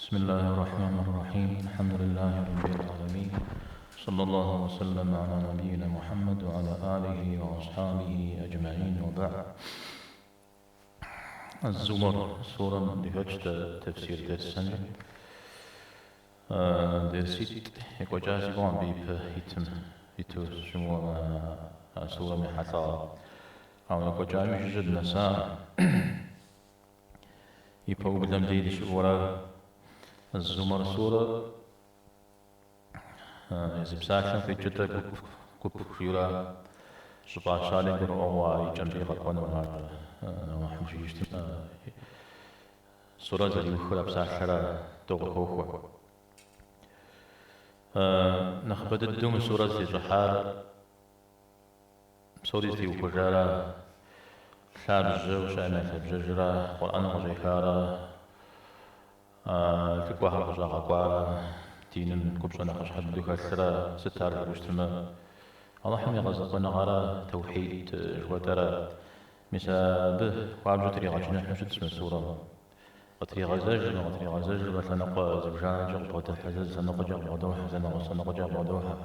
بسم الله الرحمن الرحيم الحمد لله رب العالمين صلى الله وسلم على نبينا محمد وعلى آله وأصحابه أجمعين وبعد الزمر сурэм дыхэтщ дэ тэфсир дерсхэми. Дерситӏ екӏуэкӏа си гугъэм абы ипэ итым иту сыщымыуэмэ а сурэм ехьэлӏауэ. Ауэ екӏуэкӏами жыжьэ дынэсакъым. И пэублэм дей дыщыӏэу ара. Зумэр сурэр езы псалъэм къикӏыр-тӏэ гуп, гуп жиӏэу ара. Щӏыфӏащари гурыӏуэгъуэ ар и кӏэм дей къэкӏуэну ар Алыхьым жиӏэщтым. Сурэр зэриухыр а псалъэра тӏэу къыхохуэ. Нэхъыбэ дыдэу мы сурэр зытещӏыхьар псори зытеухуэжара, лъабжьэу щыӏэм я лъабжьэжра, Къурӏэныр къыщӏехара, лӏыкӏуэхэр къыщӏагъэкӏуара, диным купщӏэ нэхъыщхьэ дыдэу хэлъра, сыт ар жыпӏэу щытмэ, Алыхьым и гъэзэкъуэныгъэра, тэухьид жыхуэтӏэра. Мис абы хуабжьу тригъэчыныхьу щытщ мы сурэм. Къытригъэзэжмэ, къытригъэзэжурэ лъэныкъуэ зыбжанэкӏэ къыбгъэдохьэ, зэ зы лъэныкъуэкӏэ къыбгъэдохьэ, зэ нэгъуэщӏ лъэныкъуэкӏэ къыбгъэдохьэ.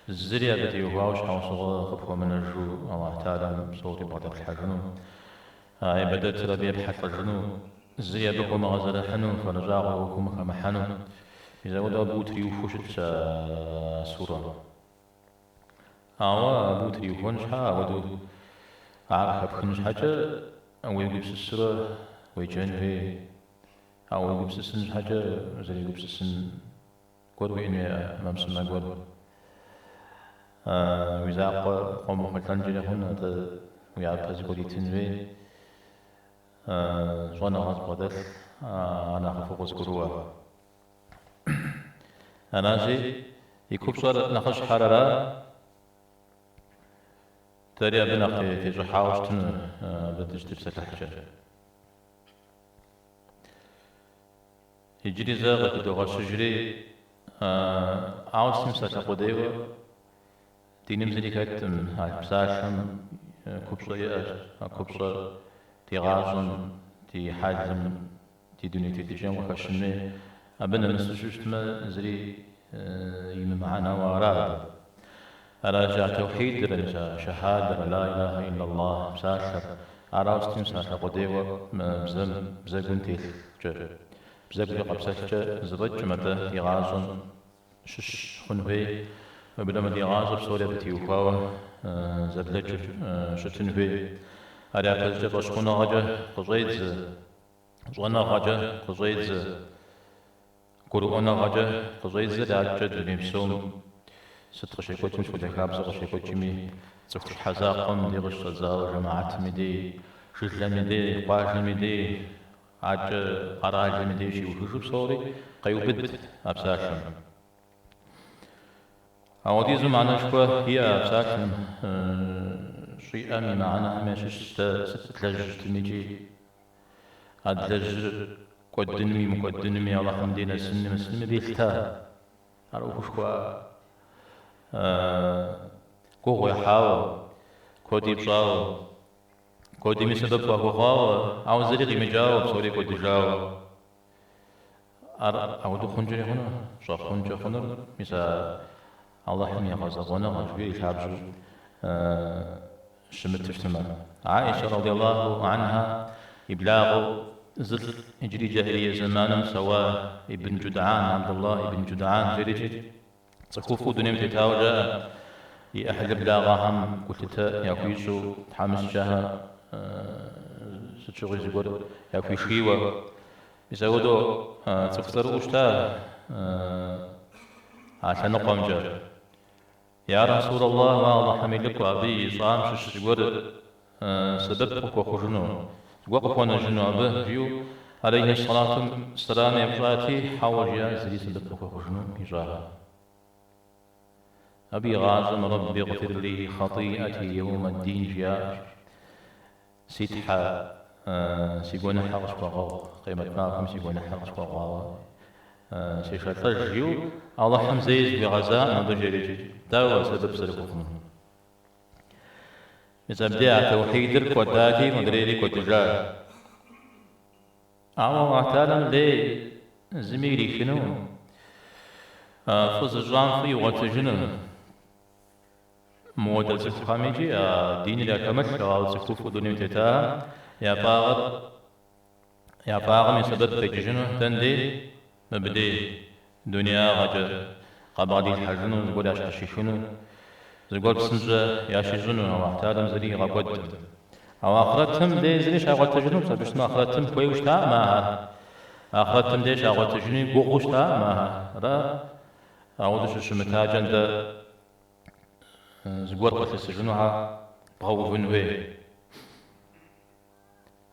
Зыри абы теухуауэ щхьэусыгъуэ къыпхуэмынэжу Алыхь Тэхьэлам псори бгъэдэплъхьэжыну, а ибадэтыр абы епхьэлӏэжыну, зыри абы хомыгъэзэрыхьыну, фэрыщӏагъ уи ӏуэхум хэмыхьэну. Мис апхуэдэу абы утриухуэу щытщ а сурэм. Ауэ абы утриухуэн щхьэ, апхуэдэу ар къыхэпхын щхьэкӏэ уегупсысурэ уеджэн хуей. А уегупсысын щхьэкӏэ узэрегупсысын гуэр уиӏэн хуей, ӏэмэпсымэ гуэр. Уи закъуэ къомыхъулӏэнкӏэри хъун, атӏэ уи япэ зыгуэр итын хуей. Щӏэныгъэ зыбгъэдэлъ, ар нэхъыфӏу къызыгурыӏуэ. Аращи, и купщӏэр нэхъыщхьэр ара, дэри абы нэхъ тещӏыхьауэ щытыну абы дыщытепсэлъыхькӏэ. Иджыри зэ къыхыдогъэщыжри, ауэ сытми псалъэ къудейуэ диным зыри хэткъым, а псалъэм купщӏэ иӏэщ, а купщӏэр ди гъащӏэм, ди хьэлым, Ди дуней тетыкӏэм къыхэщын хуей, абы нэмысу щытмэ, зыри имымыхьэнэу ара абы. Аращи, а тэухьидыр, мис а шэхьадэр, ла илахьэ иллаллах псалъэр, ар ауэ сытми псалъэ къудейуэ бзэм, бзэгум телъкӏэ, бзэгукӏэ къэпсэлъкӏэ зэфӏэкӏкъым, атӏэ ди гъащӏэм щыщ хъун хуей, уеблэмэ ди гъащӏэ псори абы теухуауэ зэблэкӏыу щытын хуей. Ар япэщӏыкӏэ фӏэщхъуныгъэкӏэ къыщӏедзэ. Щӏэныгъэкӏэ къыщӏедзэ, гурыӏуэныгъэкӏэ къыщӏедзэри, адэкӏэ дуней псом сыт къыщекӏуэкӏым, сыт хуэдэ хабзэ къыщекӏуэкӏми, цӏыху щхьэ закъуэм дей къыщыщӏэдзауэ жэмыхьэтым и дей, жылэм и дей, къуажэм и дей, адэкӏэ къэралым и дей щиухыжу псори къеубыд а псалъэм. Ауэдизу мыхьэнэшхуэ иӏэ а псалъэм щӏиӏэм и мыхьэнэхэм ящыщщ дэ сыт длэжьу щытми икӏи а длэжьыр кӏуэдынуми мыкӏуэдынуми, Алыхьым дей нэсынуми нэмысынуми абы елъыта. Ар ӏуэхушхуэ гугъу ехьауэ, куэди пщӏауэ, куэдми сэбэп уахуэхъуауэ, ауэ зыри къимыкӏауэ, псори кӏуэдыжауэ. Ар ауэдэу хъункӏэри хъуну, щӏэхъункӏэ хъунур, мис а Алыхьым и гъэзэкъуэныгъэ жыхуиӏэр и лъабжьэу щымыту щытмэ. Аишэ радиаллаху анха и благъэу зылӏ иджыри джахилие зэманым псэуа Ибн Джудӏан, Абдуллах ибн Джудӏан жерикӏи, цӏыхуфӏу дунейм тетауэ жаӏэ, и ӏыхьлы благъэхэм гулъытэ яхуищӏу, тхьэмыщкӏэхэр сыт щыгъуи зыгуэр яхуишийуэ. Мис апхуэдэу цӏыху цӏэрыӏуэу щыта а лъэныкъуэмкӏэ. Я Расул Аллах, уэ Алыхьым и лӏыкӏуэ, абы ищӏам щыщ зыгуэр сэбэп къыхуэхъужыну, зыгуэр къыхуэнэжыну абы, жиӏэу алейхи сэлату сэлам еупщӏати, хьэуэ жиӏа, зыри сэбэп къыхуэхъужыну ищӏакъым. Абы и гъащӏэм Рэбби гъфир ли хъатиӏэти еумэ дин жиӏащ. Си Тхьэ, си гуэныхьыр къысхуэгъэгъу, къемэт махуэм си гуэныхьыр къысхуэгъуауэ сешэлӏэж, жиӏэу Алыхьым зэи зыхуигъэзакъым абы жерикӏи. Дауэ сэбэп зэрыхуэхъунур? Мис абдей а тэухьидыр кӏуэдати, модрейри кӏуэдыжащ. Ауэ Алыхь Тэхьэлам лей. зыми ирихынукъым. Фӏы зыщӏам фӏы игъуэтыжыну. Мыуэдэ цӏыхухэм икӏи а диныр яхэмылъу, ауэ цӏыхуфӏу дунейм тетахэм я фӏагъыр, я фӏагъым и сэбэп къикӏыжыну дэн дей? Мыбдей дунеягъэкӏэ къабгъэдилъхьэжыну, зыгуэр ящхьэщихыну, зыгуэр псынщӏэ ящищӏыну, Аллахь Тэхьэлам зыри игъэкӏуэдкъым. Ауэ ахърэтым дей зыри щагъуэтыжынукъым, абы щытмэ ахърэтым хуейуэ щытакъым ахэр. Ахърэтым дей щагъуэтыжынуи гугъэу щытакъым ахэр. Ара? Ауэдэу щыщымытакӏэ нтӏэ зыгуэр къылъысыжыну щхьэ бгъэувын хуей?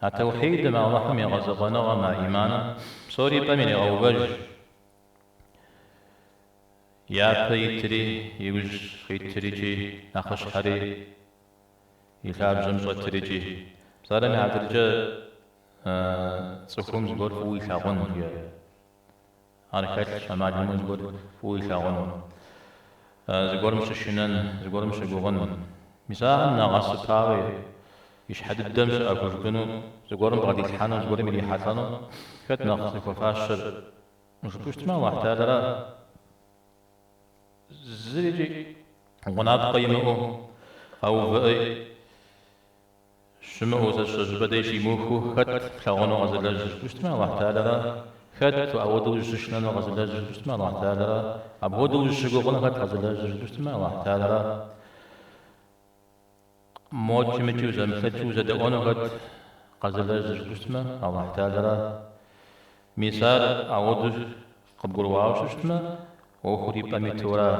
А тэухьидым, Алыхьым и гъэзэкъуэныгъэм, а иманым псори и пӏэм ирегъэувэж. Япэ итри, иужь къитри икӏи нэхъыщхьэри, и лъабжьэм щӏэтри икӏи. Псалъэм и хьэтыркӏэ цӏыхум зыгуэр фӏыуэ илъагъун жиӏэ. Ар хэлъщ, ӏэмал имыӏэу зыгуэр фӏыуэ илъагъуну. Зыгуэрым щышынэн, зыгуэрым щыгугъын. Мис ахэм нэгъэсыпауэ и щхьэ дыдэм щыӏэ хужыпӏэну, зыгуэрым бгъэдилъхьэну, зыгуэрым ирихьэлӏэну хэт нэхъ зыхуэфащэр жыпӏэу щытмэ, Аллахь Тэхьэлара зырикӏи гъунапкъэ имыӏэу къэувыӏи. Щымыӏэу зэ щӏыпӏэ деж щимыухыу хэт плъагъуну къэзылэжьыр жыпӏэу щытмэ, Аллахь Тэхьэлара? Хэт апхуэдэу узыщышынэну къэзылэжьыр жыпӏэу щытмэ, Аллахь Тэхьэлара? Апхуэдэу узыщыгугъыну хэт къэзылэжьыр жыпӏэу щытмэ, Аллахь Тэхьэлара? Мокӏи мыкӏи узэмыплъэкӏыу узэдэӏуэну хэт къэзылэжьыр жыпӏэу щытмэ, Аллахь Тэхьэлара? Мис ар ауэдэу къыбгурыӏуауэ щытмэ, ӏуэхур и пӏэм итура?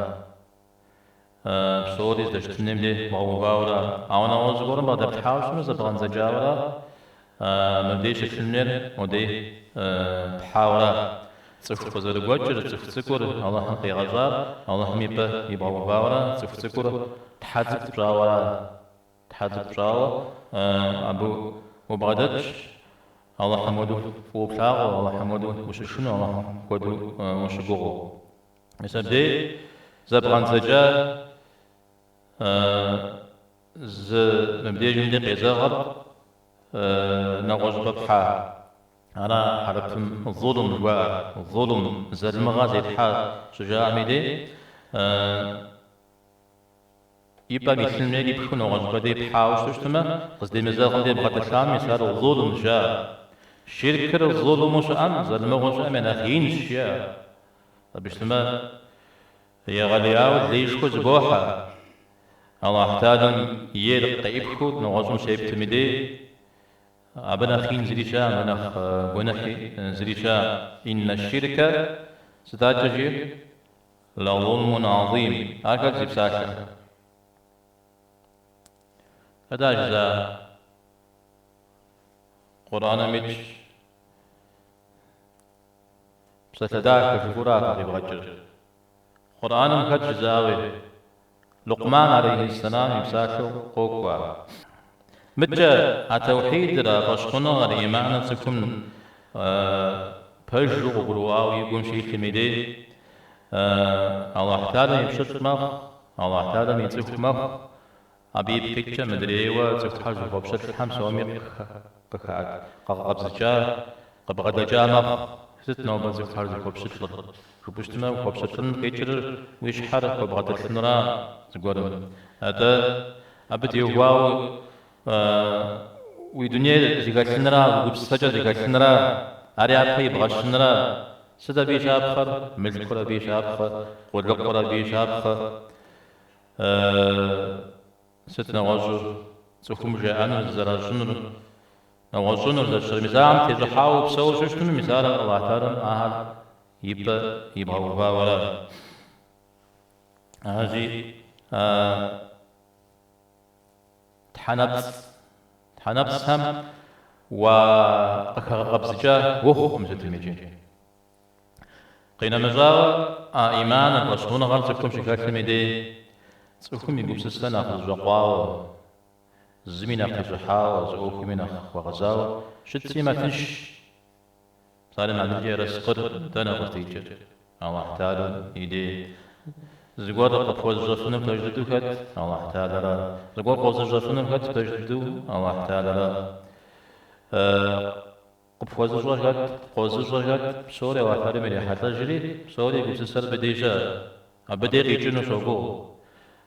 Псори здэщытын хуейм дей бгъэувауэра? Ауэ нэгъуэщӏ зыгуэрым бгъэдэплъхьауэ щытмэ, зэбгъэндзэкӏауэра? Мыбдей щылъын хуейр модей пхьауэра? Цӏыху къызэрыгуэкӏыр, цӏыху цӏыкӏур Алыхьым къигъэщӏар Алыхьым и пӏэ ибгъэувауэра? Цӏыху цӏыкӏур тхьэ цӏыкӏу пщӏауэра? Тхьэ цӏыкӏу пщӏауэ абы убгъэдэтщ, Алыхьым хуэдэу фӏыуэ плъагъуу, Алыхьым хуэдэу ущышынэу, Алыхьым хуэдэу ущыгугъыу. Мис абдей зэбгъэндзэкӏа зы мыбдежым дей къезэгъыр нэгъуэщӏыпӏэ пхьа. Ара хьэрыпым зулм жыхуаӏэр, зулм, залымыгъэ зепхьа щыжаӏэм и дей и пӏэм илъын хуейр ипхыу нэгъуэщӏыпӏэ дей пхьауэ щыту щытмэ, къыздемызэгъым дей бгъэтӏылъам, мис ар зулм жаӏэ. Ширкыр зулму щыӏэм, залымыгъэу щыӏэм я нэхъ инщ, жаӏэ. Абы щытмэ, егъэлеяуэ леишхуэ зыбохьэ. Аллахь Тэхьэлам ейр къеӏыпхыу нэгъуэщӏым щептым и дей, абы нэхъ ин зыри щыӏэкъым, абы нэхъ гуэныхьи зыри щыӏэкъым. Иннэ ширкэ, сыт адэкӏэ жиӏэр? Лазулмун азим. Ар хэт зи псалъэр? Хэт ар жызыӏар? Къурӏэным итщ. Псалъэ дахэ жыфӏэура фэ къивгъэкӏыр? Къурӏэным хэт жызыӏауи? Лукъман алейхьиссэлам и псалъэу къокӏуэ ар. Мыдкӏэ а тэухьидыр, а фӏэщхъуныгъэр, иманыр цӏыхум пэжу къыгурыӏуауэ и гум щилъым и дей, Аллахь Тэхьэлам и пщылӏ мэхъу, Аллахь Тэхьэлам и цӏыху мэхъу, абы ипкъ иткӏэ мыдрейуэ цӏыхухэр зыхуэпщылӏхэм псоми къыхэкъэбзыкӏа, къыбгъэдэкӏа мэхъу. Сыт нобэ цӏыхухэр зыхуэпщылӏыр? Жыпӏэу щытмэ, ухуэпщылӏыным къикӏыр уи щхьэр хуэбгъэтӏылъынра зыгуэрым. Атӏэ, абы теухуауэ уи дунейр зыхэлъынра, уи гупсысэкӏэр зыхэлъынра, ар япэ ибгъэщынра? Сыт абы и щапхъэр? Мылъкур абы и щапхъэ, къулыкъур абы и щапхъэ. Сыт нэгъуэщӏу цӏыхум жаӏэнур, зызэращӏынур, нэгъуэщӏынур зэщыр? Мис ахэм тещӏыхьауэ упсэуэ щытмэ, мис ар Аллахь Тэхьэлам ахэр и пӏэ ибгъэувауэ ара. Аращи, тхьэнэпцӏ, тхьэнэпцӏхэм уакъыхэгъэкъэбзыкӏа ухъукъым сытым икӏи. Къинэмыщӏауэ, а иманыр, фӏэщхъуныгъэр цӏыхум щыхэлъым и дей, цӏыхум и гупсысэ нэхъ зэщӏэкъуауэ, зыми нэхъ тещӏыхьауэ, зы ӏуэхуми нэхъ хуэгъэзауэ щытщи мэтынш. Псалъэм и хьэтыркӏэ ерыскъыр дэнэ къыздикӏыр? Аллахь Тэхьэлам и дей. Зыгуэр къыпхуэзыщӏэфынур пэж дыдэу хэт? Аллахь Тэхьэлара. Зыгуэр къозыщӏэфынур хэт пэж дыдэу? Аллахь Тэхьэлара. Къыпхуэзыщӏэр хэт, къозыщӏэр хэт, псори Алыхьым ирехьэлӏэжри, псори и гупсысэр абы дей щыӏэ. Абы дей къикӏыну щогугъ.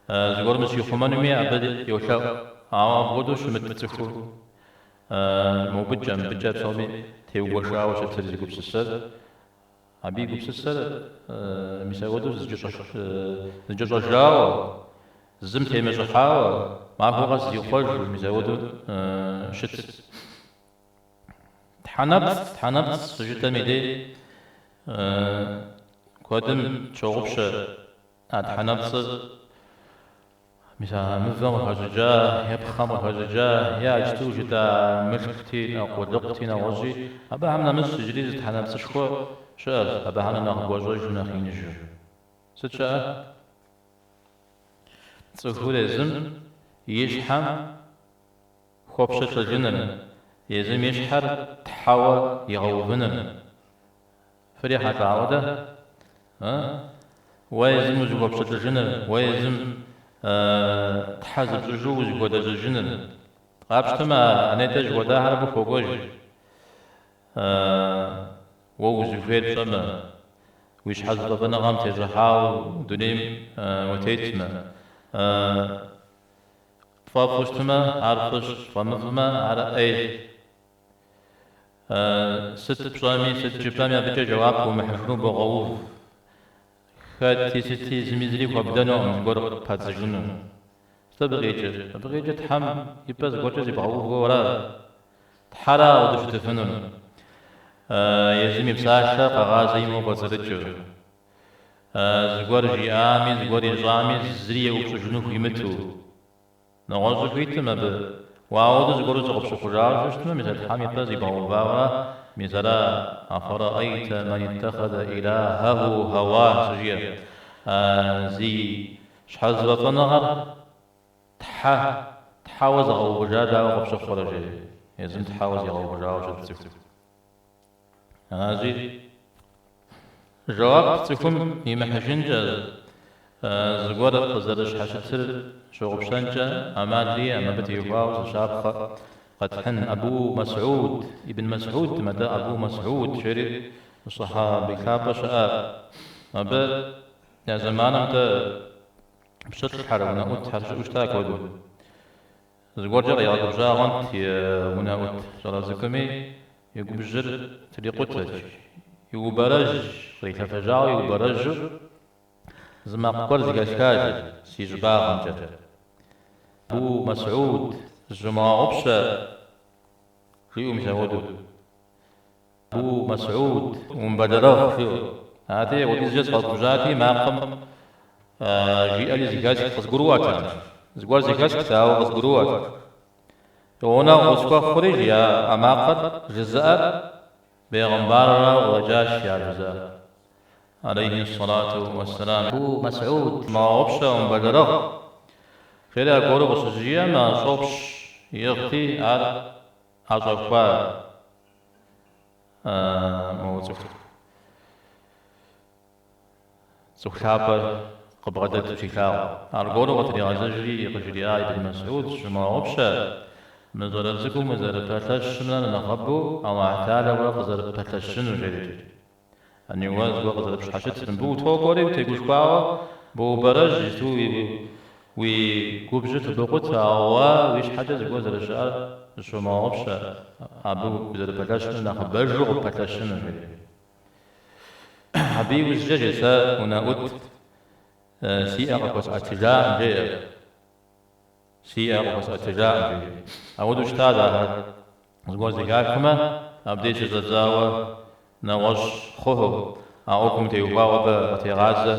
Зыгуэрым зыщихъумэнуми абы йолъэӏу. Ауэ апхуэдэу щымыт цӏыхур мобыкӏэ, мыбыкӏэ псоми теугуэшауэ щытыр зи гупсысэр. Абы и гупсысэр мис апхуэдэу зыкӏэщӏэжауэ, зым темыщӏыхьауэ, махуэ къэс зихъуэжу, мис апхуэдэу щыт. Тхьэнэпцӏ, тхьэнэпцӏ щыжытӏэм и дей куэдым тщогъупщэ а тхьэнэпцӏыр мис а мывэм къыхэщӏыкӏа е пхъэм къыхэщӏыкӏа е иджыту жытӏа мылъкути, къулыкъути, нэгъуэщӏи. Абыхэм нэмыщӏ иджыри зы тхьэнэпцӏышхуэ щыӏэщ, абыхэм нэхъ гуащӏэжу, нэхъ иныжу. Сыт щыӏэр? Цӏыхур езым и щхьэм хуэпщылӏыжыныр, езым и щхьэр тхьэуэ игъэувыныр. Фрихьэлӏа апхуэдэ? Уэ езым узыхуэпщылӏыжыныр, уэ езым тхьэ зыпщӏыжу узыхуэлэжьэжыныр. Къапщтэмэ, а нетӏэ жыхуэтӏахэр абы хуокӏуэж. Уэ узыхуейр пщӏэмэ, уи щхьэзыфӏэфӏыныгъэм тещӏыхьауэ дунейм утетмэ. Пфӏэфӏу щытмэ, ар фӏыщ, пфӏэмыфӏмэ, ар ӏейщ. Сыт пщӏэми, сыт жыпӏэми абыкӏэ жэуап умыхьыжыну богъэув. Хэти, сыти, зыми зыри хуэбдэнукъым зыгуэр къыппадзыжыну. Сыт абы къикӏыр? Абы къикӏыр Тхьэм и пӏэ зыгуэркӏэ зибгъэувэу ара? Тхьэра апхуэдэу щытыфынур? Езым и псалъэ къэгъазэ имыӏэу кӏуэцӏрыкӏыу. Зыгуэр жиӏами, зыгуэр ищӏами, зыри еупщӏыжыну хуимыту. Нэгъуэщӏыр хуитым абы. Уэ ауэдэу зыгуэру зыкъыпщыхъужауэ щытмэ, мис а Тхьэм и пӏэ зибгъэувауэ, мис ара афараӏэйтэ мэн иттахаза илахьэху хьэуа щыжиӏэр. Зи щхьэзыфӏэфӏыныгъэр Тхьэ, Тхьэуэ зыгъэувыжар дауэ къыпщыхъурэ, жери, езым Тхьэуэ зигъэувыжауэ щыт цӏыху. Аращи, жэуап цӏыхум имыхьыжынкӏэ, зыгуэр къызэрыщхьэщытыр щыгъупщэнкӏэ ӏэмал иӏэм, абы теухуауэ зы щапхъэ къэтхьын. Абу Масӏуд, Ибн Масӏудым, атӏэ Абу Масӏуд жери сэхьаби лъапӏэ щыӏа. Абы я зэманым атӏэ пщылӏхэр, унэӏутхэр щыӏэу щыта куэду. Зыгуэркӏэ къигъэгубжьа хъунт и унэӏут щӏалэ цӏыкӏуми, и губжьыр трикъутэщ, иубэрэжь, кърилъэфэжьауэ иубэрэжьу зы макъ гуэр зэхэсхащ си щӏыбагъымкӏэ. Абу Масӏуд, зыщумыгъэгъупщэ, жиӏэу мис апхуэдэу. Абу Масӏуд, умыбэлэрыгъ, жиӏэу. Арати, апхуэдизкӏэ сыкъэгубжьати, макъым жиӏэри зэхэсх, къызгурыӏуэтэкъым. Зыгуэр зэхэсхт, ауэ къызгурыӏуэт. Гъунэгъу къысхуэхъури, жи, а макъыр жызыӏэр бегъымбарырауэ къыщӏэкӏащ, жи ар жызыӏэр. Алейхи ссалату уэсселам. Абу Масӏуд. Зыщумыгъэгъупщэ, умыбэлэрыгъ. Жери аргуэру къыщызжиӏэм, а щӏопщ иӏыгъти, ар ӏэщӏэхуа мо цӏыху цӏыху лъапӏэр къыбгъэдэту щилъагъум. Аргуэру къытригъэзэжри къыжриӏа Ибн Масӏуд, Зыщумыгъэгъупщэ, мы щӏалэ цӏыкӏум узэрыпэлъэщымрэ нэхъыбэу Аллахь Тэхьэлэ уэ къызэрыппэлъэщынур, жери. Яни уэ зыгуэр къызэрыпщхьэщытыр, мыбы утокӏуэри утегушхуауэ боубэрэжь, иджыту уи губжьыр тыбокъутэ, ауэ уи щхьэкӏэ зыгуэр зэрыщыӏэр зыщумыгъэгъупщэ, абы узэрыпэлъэщынур нэхъыбэжу къыппэлъэщыну, жери. Абы иужькӏэ жи сэ унэӏут си ӏэ къыхуэсӏэтыжакъым, жеӏэ. Си ӏэ къыхуэсӏэтыжакъым, жери. Апхуэдэу щытащ ахэр. Зыгуэр зэхахмэ, абдеж щыщӏэдзауэ нэгъуэщӏ хъуху, а ӏуэхум теухуауэ абы къытегъазэ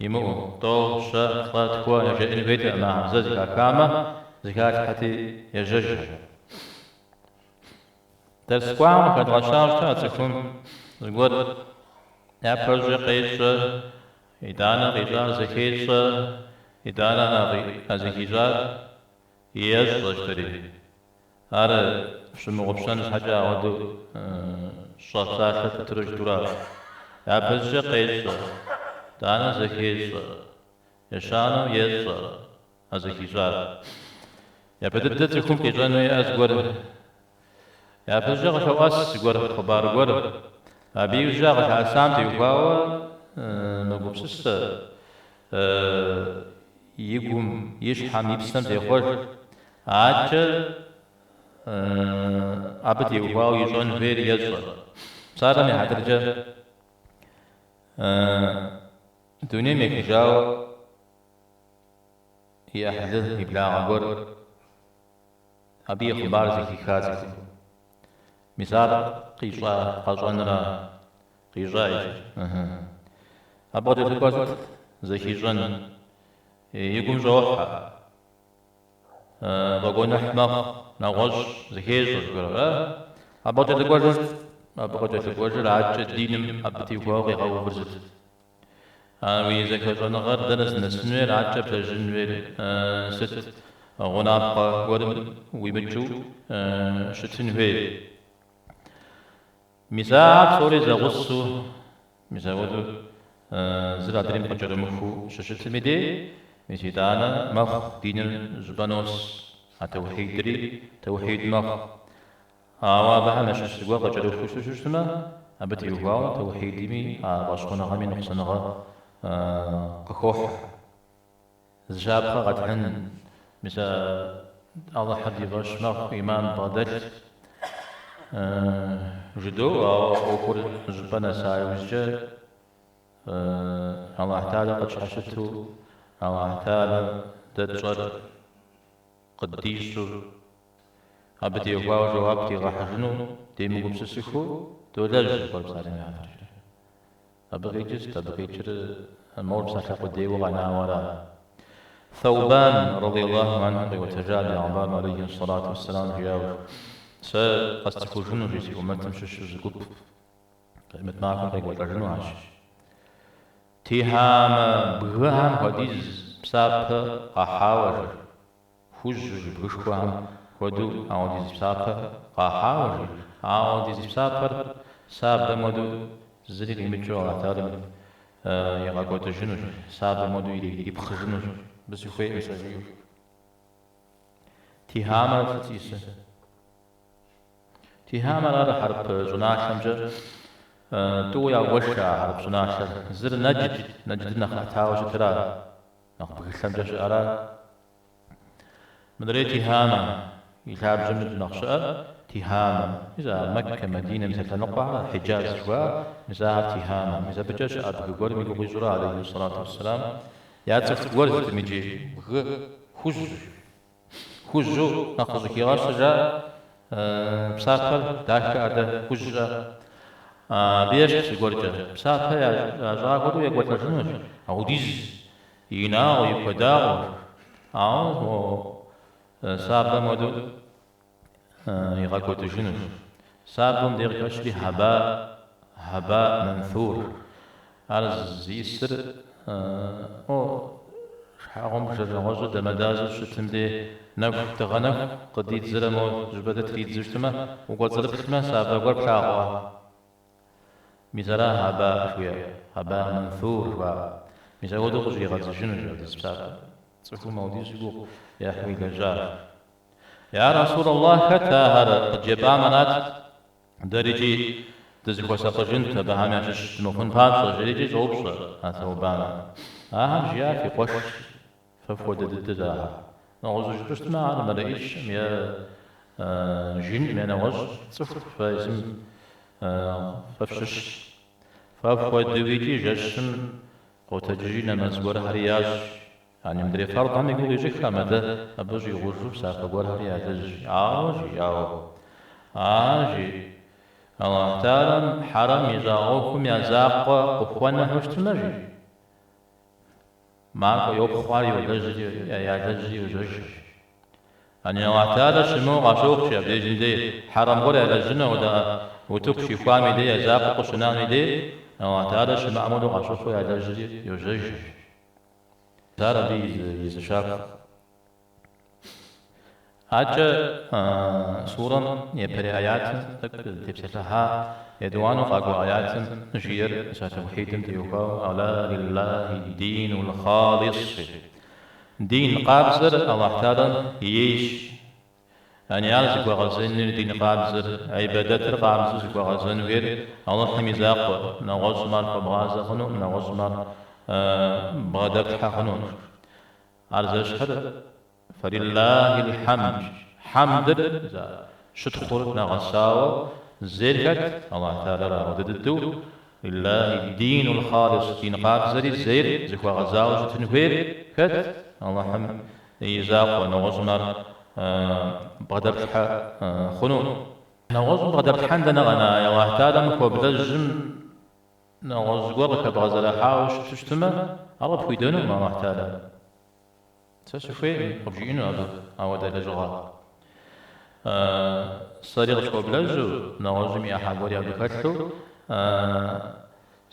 имыӏэу, тӏэу, щэ, плӏэ, тхуэ яжеӏэн хуейтэкъым ахэм, зэ зэхахамэ, зэхалъхьэти ежьэжхэр. Дэрс кӏуам къыхэдгъэщауэ щыта цӏыхум зыгуэр япэщӏыкӏэ къещӏэ, итӏанэ къищӏар зэхещӏэ, итӏанэ а зэхищӏар ещӏэ жытӏэри. Ар пщымыгъупщэн щхьэкӏэ апхуэдэу щӏэ псалъэр тэтыру жытӏэуращ. Япэщӏыкӏэ къещӏэ, итӏанэ зэхещӏэ, ещанэу ещӏэ а зэхищӏар. Япэ дыдэ цӏыхум къищӏэну иӏэ зыгуэр. Япэщӏыкӏэ къылъоӏэс зыгуэр, хъыбар гуэр. Абы иужькӏэ а къылъэӏэсам теухуауэ мэгупсысэ, и гум, и щхьэм, и псэм зехъуэж. Адэкӏэ абы теухуауэ ищӏэн хуейр ещӏэ. Псалъэм и хьэтыркӏэ, дунейм ехыжауэ и ӏыхьлы, и благъэ гуэр абы и хъыбар зэхиха цӏыхум. Мис ар къищӏа, къэщӏэнра? Къищӏа иджы. Ыхьы. Абы къыкӏэлъыкӏуэр сыт? Зэхищӏэн. И гум щӏохьэ. Фӏэгуэныхь мэхъу, нэгъуэщӏ зыхещӏэ зыгуэр, ара? Абы къыкӏэлъыкӏуэжыр сыт? Абы къыкӏэлъыкӏуэжыр адэкӏэ диным абы теухуауэ къигъэувыр сыт? А уи зэхэщӏэныгъэр дэнэ здынэсын хуейр, адэкӏэ блэжьын хуейр сыт? Гъунапкъэ гуэрым уимыкӏыу щытын хуей. Мис ахэр псори зэгъусэу, мис апхуэдэу зыр адрейм къыкӏэрымыхуу щыщытым и дей, мис итӏанэ мэхъу диныр щӏыпӏэ нос, а тэухьидри тэухьид мэхъу. Ауэ абыхэм ящыщ зыгуэр къыкӏэрыхуу щыщытмэ, абы теухуауэ тэухьидми а фӏэщхъуныгъэми ныкъусаныгъэ къыхохьэ. Зы щапхъэ къэтхьын, мис а Алыхьыр ди фӏэщ мэхъу, ӏиман дбгъэдэлъ жыдоӏэ, ауэ ӏуэхур щӏыпӏэ нэса иужькӏэ Алыхь Тэхьэлэ къытщхьэщыту, Алыхь Тэхьэлэ дэ тщӏэр къыддищӏу, абы теухуауэ жэуап дигъэхьыжыну демыгупсысыхыу долэжь зыгуэр псалъэм и хьэтыркӏэ. Абы къикӏыр сыт? Абы къикӏыр мор псалъэ къудейуэ къэнауэ ара? Сэубан, радиаллаху анху, къиӏуэтэжа бегъымбарым алейхи ссалату уэсселам жиӏауэ, Сэ къэсцӏыхужыну жи си ӏумэтым щыщу зы гуп Къемэт махуэм къекӏуэлӏэжынухэщ. Тихьамэ бгыхэм хуэдиз псапэ къахьауэ жи. Хужьу жи бгышхуэхэм хуэдэу ауэдиз псапэ къахьауэ жи. Ауэдиз псапэр сабэм хуэдэу зыри къимыкӏыу Алыхь Тэхьэлэм игъэкӏуэдыжынущ, сабэм хуэдэу ирипхъыжынущ. Абы сыхуейкъым сэ жиӏэу. Тихьамэр сыт зиӏысыр? Тихьамэр ар хьэрып щӏыналъэмкӏэ тӏууэ ягуэш а хьэрып щӏыналъэр. Зыр Нэджд, Нэдждыр нэхъ ӏэтауэ щытыра, нэхъ бгылъэмкӏэ щыӏэра. Мыдрей Тихьамэ, и лъабжьэм нэхъ щыӏэр Тихьамэ. Мис а Мэккэ, Мадинэ, мис а лъэныкъуэхэр, Хьиджаз жыхуаӏэр, мис ахэр Тихьамэ. Мис абыкӏэ щыӏэ бгы гуэрым и гугъу ищӏурэ, алейхи сэлату уэсселам, яцӏыху гуэр зытым иджы бгы хужь. Хужьу нэхъ къыщӏыхигъэщыр жаӏэ, псапэр дахэ адэ хужьӏэ. Абы ещхь зыгуэркӏэ. Псапэ ящӏа хуэдэу екӏуэлӏэжынущ, ауэдиз и инагъыу, и куэдагъыу. Ауэ мо сабэм хуэдэу игъэкӏуэдыжынущ. Сабэм дей къыхэщри хьэба, хьэба мэнфур. Ар зиӏысыр мо щхьэгъубжэр нэгъуэщӏыр дамэдазэу щытым дей нэху, дыгъэ нэху къыдидзэрэ мо щӏыпӏэ дытридзэу щытмэ, укӏуэцӏрыплъмэ, сабэ гуэр плъагъуа? Мис ара хьэба жыхуиӏэр, хьэба мэнфур жыхуаӏэр. Мис апхуэдэу къыщӏригъэдзыжынущ апхуэдиз псапэр. Цӏыхум ауэдизу гугъу ехьу илэжьар. Я Расул Аллах, хэт ахэр къыджепӏам арат, дэрикӏи дызыхуэсакъыжынт абыхэм ящыщ дымыхъун папщӏэ, жерикӏи щӏоупщӏэ а Сэубан. Ахэм жиӏа фи къуэш, фэ фхуэдэ дыдэщ ахэр. Нэгъуэщӏу жыпӏэу щытмэ, ар мэлэӏичкъым е жынкъым е нэгъуэщӏ цӏыху фэ езым фэ фщыщ. Фэ фхуэдэу икӏи жэщым къотэджыжри нэмэз гуэрхэри ящӏ. Яни мыдрей фэрдхэм и гугъу ищӏыххэм, адэ абы щӏигъужу псапэ гуэрхэри ялэжь. Ауэ, жи, ауэ. Ахэр, жи, Алыхь Тэхьэлам хьэрэм ищӏа ӏуэхум я закъуэ къыхуэнэхэу щытмэ, жи, макӏуэ, йопхъуэр йолэжьри, ялэжьри йожьэж. Яни Алыхь Тэхьэлэр щымыӏэу къащохъу, жи, абдежым дей хьэрэм гуэр ялэжьыну ауэдэ утыку щихуам и дей, я закъуэ къыщынам и дей, Алыхь Тэхьэлэр щымыӏэм хуэдэу къащыхъуу ялэжьри йожьэж. Ар абы и зы щапхъэ. Адэкӏэ сурэм япэрей аятым тӏэкӏу дытепсэлъыхьа, етӏуанэу къакӏуэ аятым жиӏэр мис а тэухьидым теухуауэ Ала лиллахи динул хъалис. Дин къабзэр Аллахь Тэхьэлам ейщ. Яни ар зыхуэгъэзэныр дин къабзэр, гьибадэтыр къабзэу зыхуэгъэзэн хуейр Алыхьым и закъуэ, нэгъуэщӏым ар хуэбгъазэ хъунукъым, нэгъуэщӏым ар бгъэдэплъхьэ хъунукъым. Ар зэщхьыр фэлиллахил хьэмд, хьэмдыр, щытхъур нэгъэсауэ зейр хэт? Аллахь Тэхьэлара. Ауэдэ дыдэу лиллахи динул хъалис, дин къабзэри зейр зыхуэгъэзауэ щытын хуейр хэт? Аллахьым и закъуэ, нэгъуэщӏым ар бгъэдэплъхьэ хъуну. Нэгъуэщӏым бгъэдэплъхьэн дэнэ къэна, Аллахь Тэхьэлам хуэблэжьым нэгъуэщӏ зыгуэр къыхэбгъэзэрыхьауэ щыту щытмэ, ар къыпхуидэнукъым Аллахь Тэхьэлам. Сэ сыхуейкъым къыбжиӏэну абы ауэдэ лэжьыгъэ. Сэри къысхуэблэжьу, нэгъуэщӏым и ӏыхьэ гуэри абы хэлъу,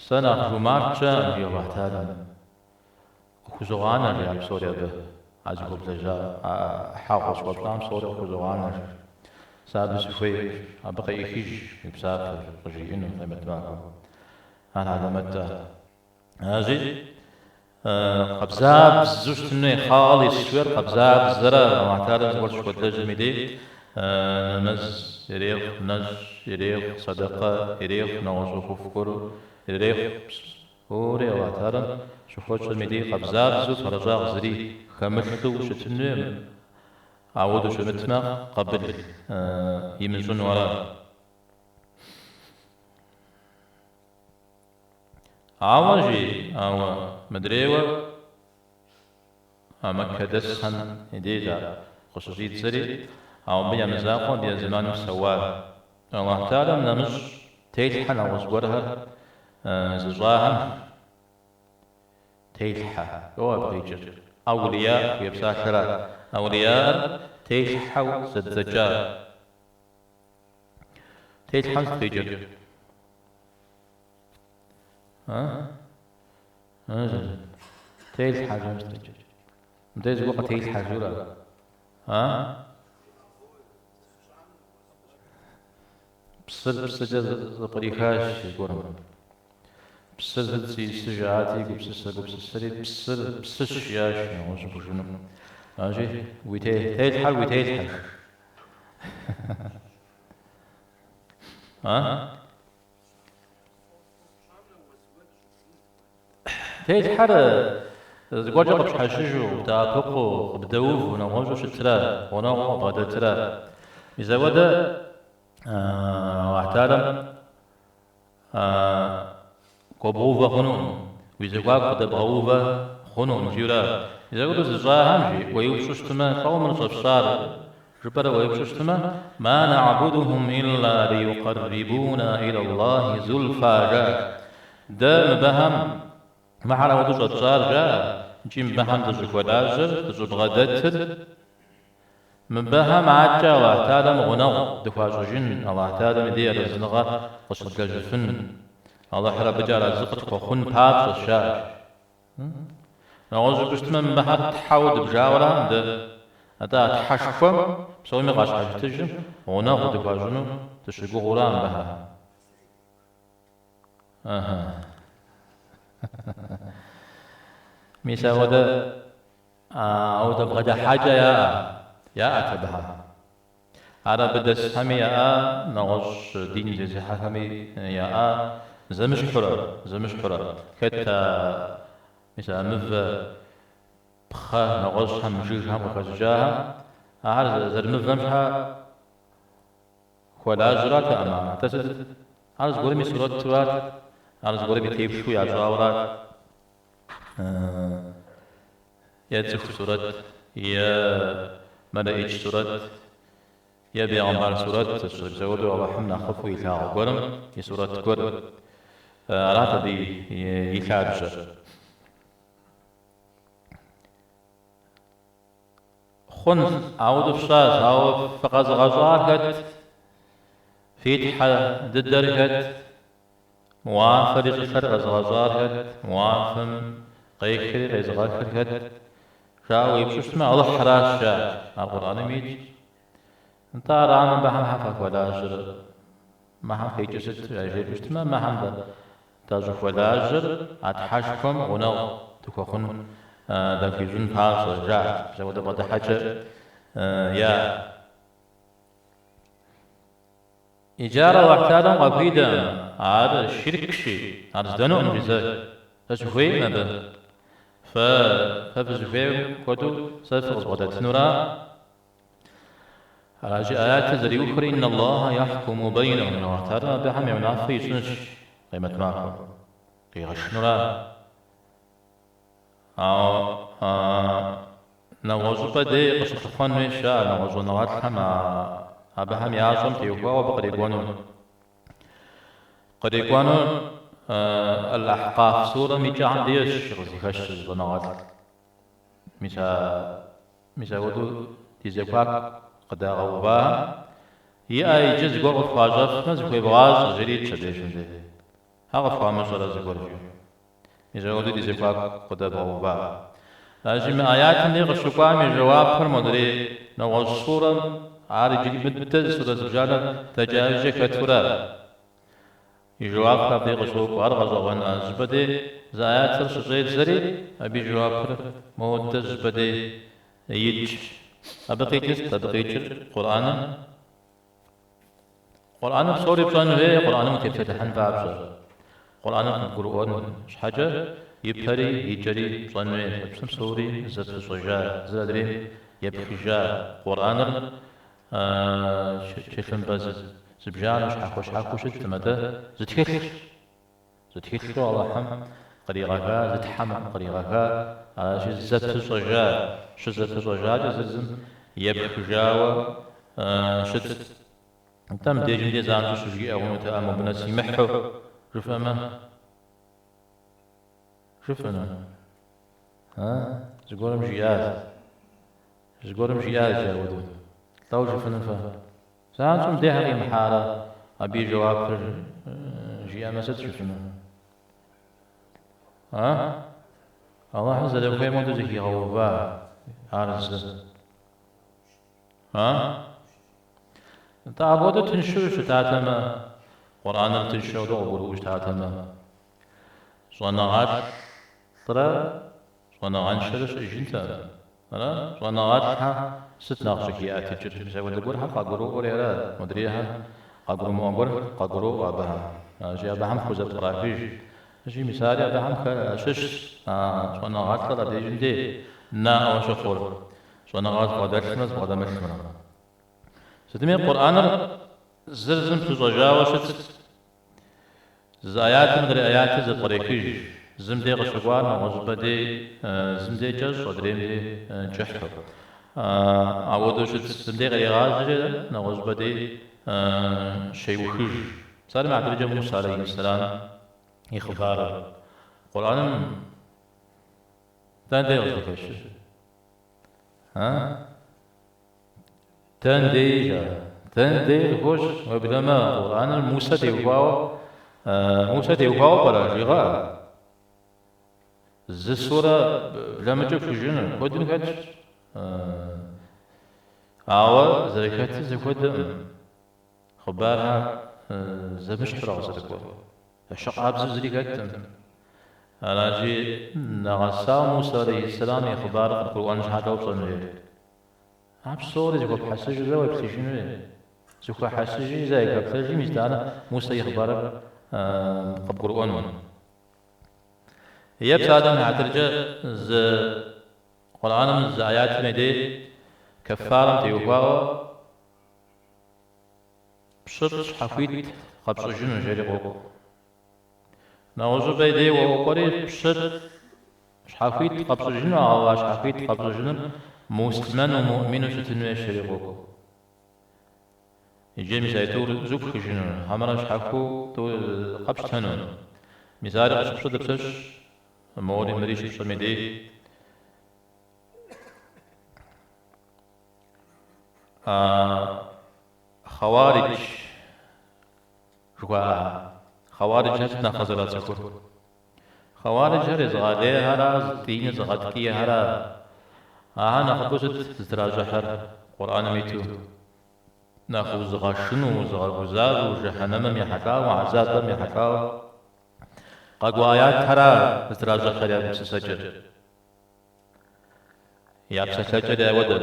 сэ нэхъ жумарт щыӏэкъым, жи Аллахь Тэхьэлам. Къыхузогъанэ, жи ар псори абы, а зыхуэблэжьа, а ӏыхьэгъу къысхуэпщӏам псори къыхузогъанэ, жи. Сэ абы сыхуейкъым, абы къеӏыхыж уи псапэр, къыжиӏэну Къемэт махуэм. Ар хьэлэмэт-тӏэ. Аращи, къабзабзэу щытын хуей, хъалис жиӏэр къабзабзэрэ Аллахь Тэхьэлам зыгуэр щыхуэдлэжьым и дей нэмэз ирехъу, нэщӏ ирехъу, сэдэкъэ ирехъу, нэгъуэщӏ ӏуэхуфӏ гуэр ирехъу. Псори Аллахь Тэхьэлам щыхуэтщӏэм и дей къабзабзэу фэрыщӏагъ зыри хэмылъу щытын хуей, ауэдэу щымытмэ, къабыл имыщӏыну ара. Ауэ, жи, ауэ мыдрейуэ а мэккэдэсхэм и деж ар къыщыщӏидзэри, ауэ абы ямызакъуэу абы я зэманым псэуа Аллахь Тэхьэлам нэмыщӏ телъхьэ нэгъуэщӏ гуэрхэр зыщӏахэм телъхьэ, лӏо абы къикӏыр? Аулия жиӏэ псалъэра. Аулияр телъхьэу зэдзэкӏа. Телъхьэм сыт къикӏыр? Телъхьэ жиӏэм сыт къикӏыр? Мыдэ зыгуэр къытелъхьэ жиӏэу ара? Псыр псыкӏэ зэпкърихащ зыгуэрым. Псыр сыт зиӏысыр жаӏати, гупсысэ гупсысэри псыр псыщ жиӏащ, нэгъуэщӏу хъужынукъым. Аращи, уи телъхьэр уи телъхьэщ. Телъхьэр зыгуэркӏэ къыпщхьэщыжу, къыбдэӏэпыкъуу, къыбдэуву, нэгъуэщӏу щытрэ, гъунэгъуу къыбгъэдэтрэ. Мис ауэдэ Алыхь Тэхьэлам гуэбгъэувэ хъунукъым, уи зэхуаку къыдэбгъэувэ хъунукъым, жиӏэурэ. Мис апхуэдэу зыщӏахэм, жи, уеупщӏу щытмэ, лӏо мыр щӏэфщӏар? Жыпӏэрэ уеупщӏу щытмэ, Ма нагьбудухум илла лиюкъэррибуна илаллахи зульфа, жаӏэ. Дэ мыбыхэм мыхьэр ауэдэу щӏэтщӏар, жаӏэ, икӏи мыбыхэм дыщӏыхуэлажьэр, дыщӏыбгъэдэтыр, мыбыхэм адэкӏэ Аллахь Тэхьэлам гъунэгъу дыхуащӏыжын, Аллахь Тэхьэлам и дей арэзыныгъэ къыщыдлэжьыфын, Алыхьыр абыкӏэ арэзы къытхуэхъун папщӏэщ, жаӏэ. Нэгъуэщӏу жыпӏэу щытмэ, мыхьэр тхьэуэ дыбжауэ аракъым дэ. Атӏэ а тхьэшхуэм псоми къащхьэщытыжым гъунэгъу дыхуащӏыну дыщыгугъыура мыбыхьэр? Ыхьы. Мис ауэдэ ауэдэ бгъэдыхьэкӏэ яӏэ, яӏэт абыхэм. Ар абы дэсхэми яӏа, нэгъуэщӏ дин зезыхьэхэми яӏа, зэмыщхьурэ, зэмыщхьурэ. Хэт а, мис а мывэ, пхъэ, нэгъуэщӏхэм, жыгхэм къыхэщӏыкӏахэм, ахэр зэрымывэм щхьэ хуэлажьэратэкъым ар. Атӏэ сытыт? Ар зыгуэрым и сурэтурат, ар зыгуэрым и теплъэу ящӏауэрат. Е цӏыху сурэт, е мэлэӏич сурэт, е бегъымбар сурэт, мис ауэдэу Алыхьым нэхъыфӏу илъагъу гуэрым и сурэт гуэр. Арат абы и лъабжьэр. Хъун, ауэдэу фщӏащ, ауэ фыкъэзыгъэщӏар хэт? Фи Тхьэ дыдэр хэт? Уафэри щӏылъэр къэзыгъэщӏар хэт? Уафэм къехри къезыгъэхыр хэт? Жаӏэу уеупщӏу щытмэ, Алыхьращ, жаӏэ. Ар Къурӏэным итщ. Нтӏэ, арамэ, мыбыхэм щхьэ фахуэлажьэрэ? Мыхьэм къикӏыр сыт? Яжепӏэу щытмэ, мыхьэм дащӏыхуэлажьэр а Тхьэшхуэм гъунэгъу дыхуэхъун дахуищӏын папщӏэ, жаӏэ. Мис апхуэдэ бгъэдыхьэкӏэ яӏэ. Иджы ар Алыхь Тэхьэлам къахуидэкъым, ар ширкщи, ар здэнукъым, жи сэ. Сэ сыхуейкъым абы. Фэ, фэ фызыхуейм хуэдэу сэ фыкъызбгъэдэтынура? Аращи, аятыр зэриухыр Инна Аллаха яхькуму бэйнэхум, Алыхь Тэхьэлам абыхэм я унафэ ищӏынущ Къемэт махуэм. Къигъэшынура? Ауэ нэгъуэщӏыпӏэ дей къыщылъыхъуэн хуейщ ар, нэгъуэщӏ щӏэныгъэлӏхэм абыхэм ящӏэм теухуауэ абы кърикӏуэнур. Кърикӏуэнур Аль-Ахькъаф сурэм и кӏэхэм дейщ къызыхэщыр щӏэныгъэлӏ. Мис а мис апхуэдэу ди зэхуаку къыдагъэувахэм иӏэ иджы зыгуэр къытхуащӏэфмэ, зыхуевгъащӏэ, жери итщ абдежым дей. Щхьэ къыфхуамыщӏэрэ зыгуэр жиӏэу. Мис апхуэдэу ди зэхуаку къыдэбгъэува. Аращи, мы аятым дей къыщыкӏуам и жэуапыр модрей нэгъуэщӏ сурэм, ар иджыри мыдэ сурэ зыбжанэ дэкӏа иужькӏэ хэтурэ, и жэуапыр абдей къыщокӏуэ. Ар гъэщӏэгъуэн а зыщӏыпӏэ дей зы аятыр щыщӏедзэри, абы и жэуапыр модэ зыщӏыпӏэ дей итщ. Абы къикӏыр сыт? Абы къикӏыр Къурӏэным. Къурӏэныр псори пщӏэн хуей, Къурӏэным утепсэлъыхьын папщӏэ. Къурӏэныр къыбгурыӏуэн щхьэкӏэ и пэри и кӏэри пщӏэн хуей. Псым псори зэпыщӏэжа, зыр адрейм епхыжа Къурӏэныр тхылъымпӏэ зыбжанэу щхьэхуэ-щхьэхуэу щыткъым, атӏэ зы тхылъщ. Зы тхылъу Алыхьым къригъэха, зы Тхьэм къригъэха, аращи, зэпыщӏэжа, щызэпыщӏэжакӏэ зыр зым епхыжауэ щыт. Нтӏэ, мыбдежым дей занщӏэу щыжиӏэ хъунутэкъэ мобы нэс имыхьу, жыфӏэмэ? Жыфӏэну? А? Зыгуэрым жиӏащ. Зыгуэрым жиӏащ апхуэдэу. Лӏо жыфӏэну фэ? Занщӏэу мыбдеж щхьэ къимыхьарэ абы и жэуапыр жиӏэмэ, сыт жыфӏэну? А? Алыхьыр зэрыхуейм хуэдэу зэхигъэува ар зы. А? Нтӏэ, апхуэдэу тыншу щытатэмэ, Къурӏэныр тыншу апхуэдэу къыбгурыӏуэу щытатэмэ, щӏэныгъэлӏрэ Щӏэныгъэншэрэ щыӏэжынтэкъым. Ара? Щӏэныгъэлӏхэр сыт нэхъ щӏыхиӏэтыкӏыр? Мис апхуэдэ гуэрхэр къагуроӏуэри ара? Модрейхэм къагурымыӏуэ гуэр къагуроӏуэ абыхэм. Аращи, абыхэм хузэпкърахыж. Аращи, мис ари абыхэм щыщщ а щӏэныгъэлӏыр абдежым дей наӏуэ щыхъур, щӏэныгъэ зыбгъэдэлъымрэ зыбгъэдэмылъымрэ. Сытми, Къурӏэныр зыр зым пыщӏэжауэ щытт. Зы аятым адрей аятыр зэпкърехыж, зым дей къыщыкӏуар нэгъуэщӏыпӏэ дей, зым дей кӏэщӏ, адрейм дей кӏыхьу. Ауэдэу щыт, зым дей кърегъажьэри, нэгъуэщӏыпӏэ дей щеухыж. Псалъэм и хьэтыркӏэ Муса алейхьиссэлам и хъыбарыр. Къурӏэным дэнэ дей къыщыхэщыр? А? Дэн дей жаӏэ. Дэн дей къыхощ, уеблэмэ, Къурӏэныр Мусэ теухуауэ, Мусэ теухуауэ пӏэрэ, жигъэӏэ. Зы сурэ блэмыкӏыу пхужыӏэну, куэдым хэтщ. Ауэ зэрыхэтыр зэхуэдэкъым. Хъыбархэр зэмыщхьурэ къызэрыкӏуэр. Ещхьыркъабзэу зыри хэткъым. Аращи, нэгъэсауэ Мусэ алейхьиссэлам и хъыбарыр къыбгурыӏуэн щхьэкӏэ пщӏэн хуейр. А псори зэхуэпхьэсыжу зэ уеплъыжын хуей. Зэхуэхьэсыжи зэ ухэплъэжи, мис итӏанэ Мусэ и хъыбарыр къыбгурыӏуэну. Е псалъэм и хьэтыркӏэ зы Къурӏэным зы аятым и дей кэффарэм теухуауэ пщылӏ щхьэхуит къэпщӏыжыну жери къокӏуэ. Нэгъуэщӏыпӏэ и дей уокӏуэри пщылӏ щхьэхуит къэпщӏыжыну, ауэ а щхьэхуит къэпщӏыжынур муслъымэну, муӏмину щытын хуейщ жери къокӏуэ. Иджы мис а тӏур зупхыжыну, хьэмэрэ щхьэхуэу тӏур къэпщтэну. Мис ари къыщыпщӏыр дапщэщ, мори мыри щыпщӏэм и дей. А хъэуаридж жыхуаӏэ хъэуариджхэр сыт нэхъ къызэрацӏыхур? Хъэуариджхэр езыгъэлейхьэра, диныр зыгъэткӏийхьэра? Ахэр нэхъыбэу сыт зытращӏыхьыр Къурӏэным иту? Нэхъ узыгъэшынэу, узыгъэгузавэу, жыхьэнэмэм ехьэлӏауэ, гьэзабым ехьэлӏауэ къэкӏуа аятхьэра зытращӏыхьыр я гупсысэкӏэр? Я псэлъэкӏэри ауэдэ,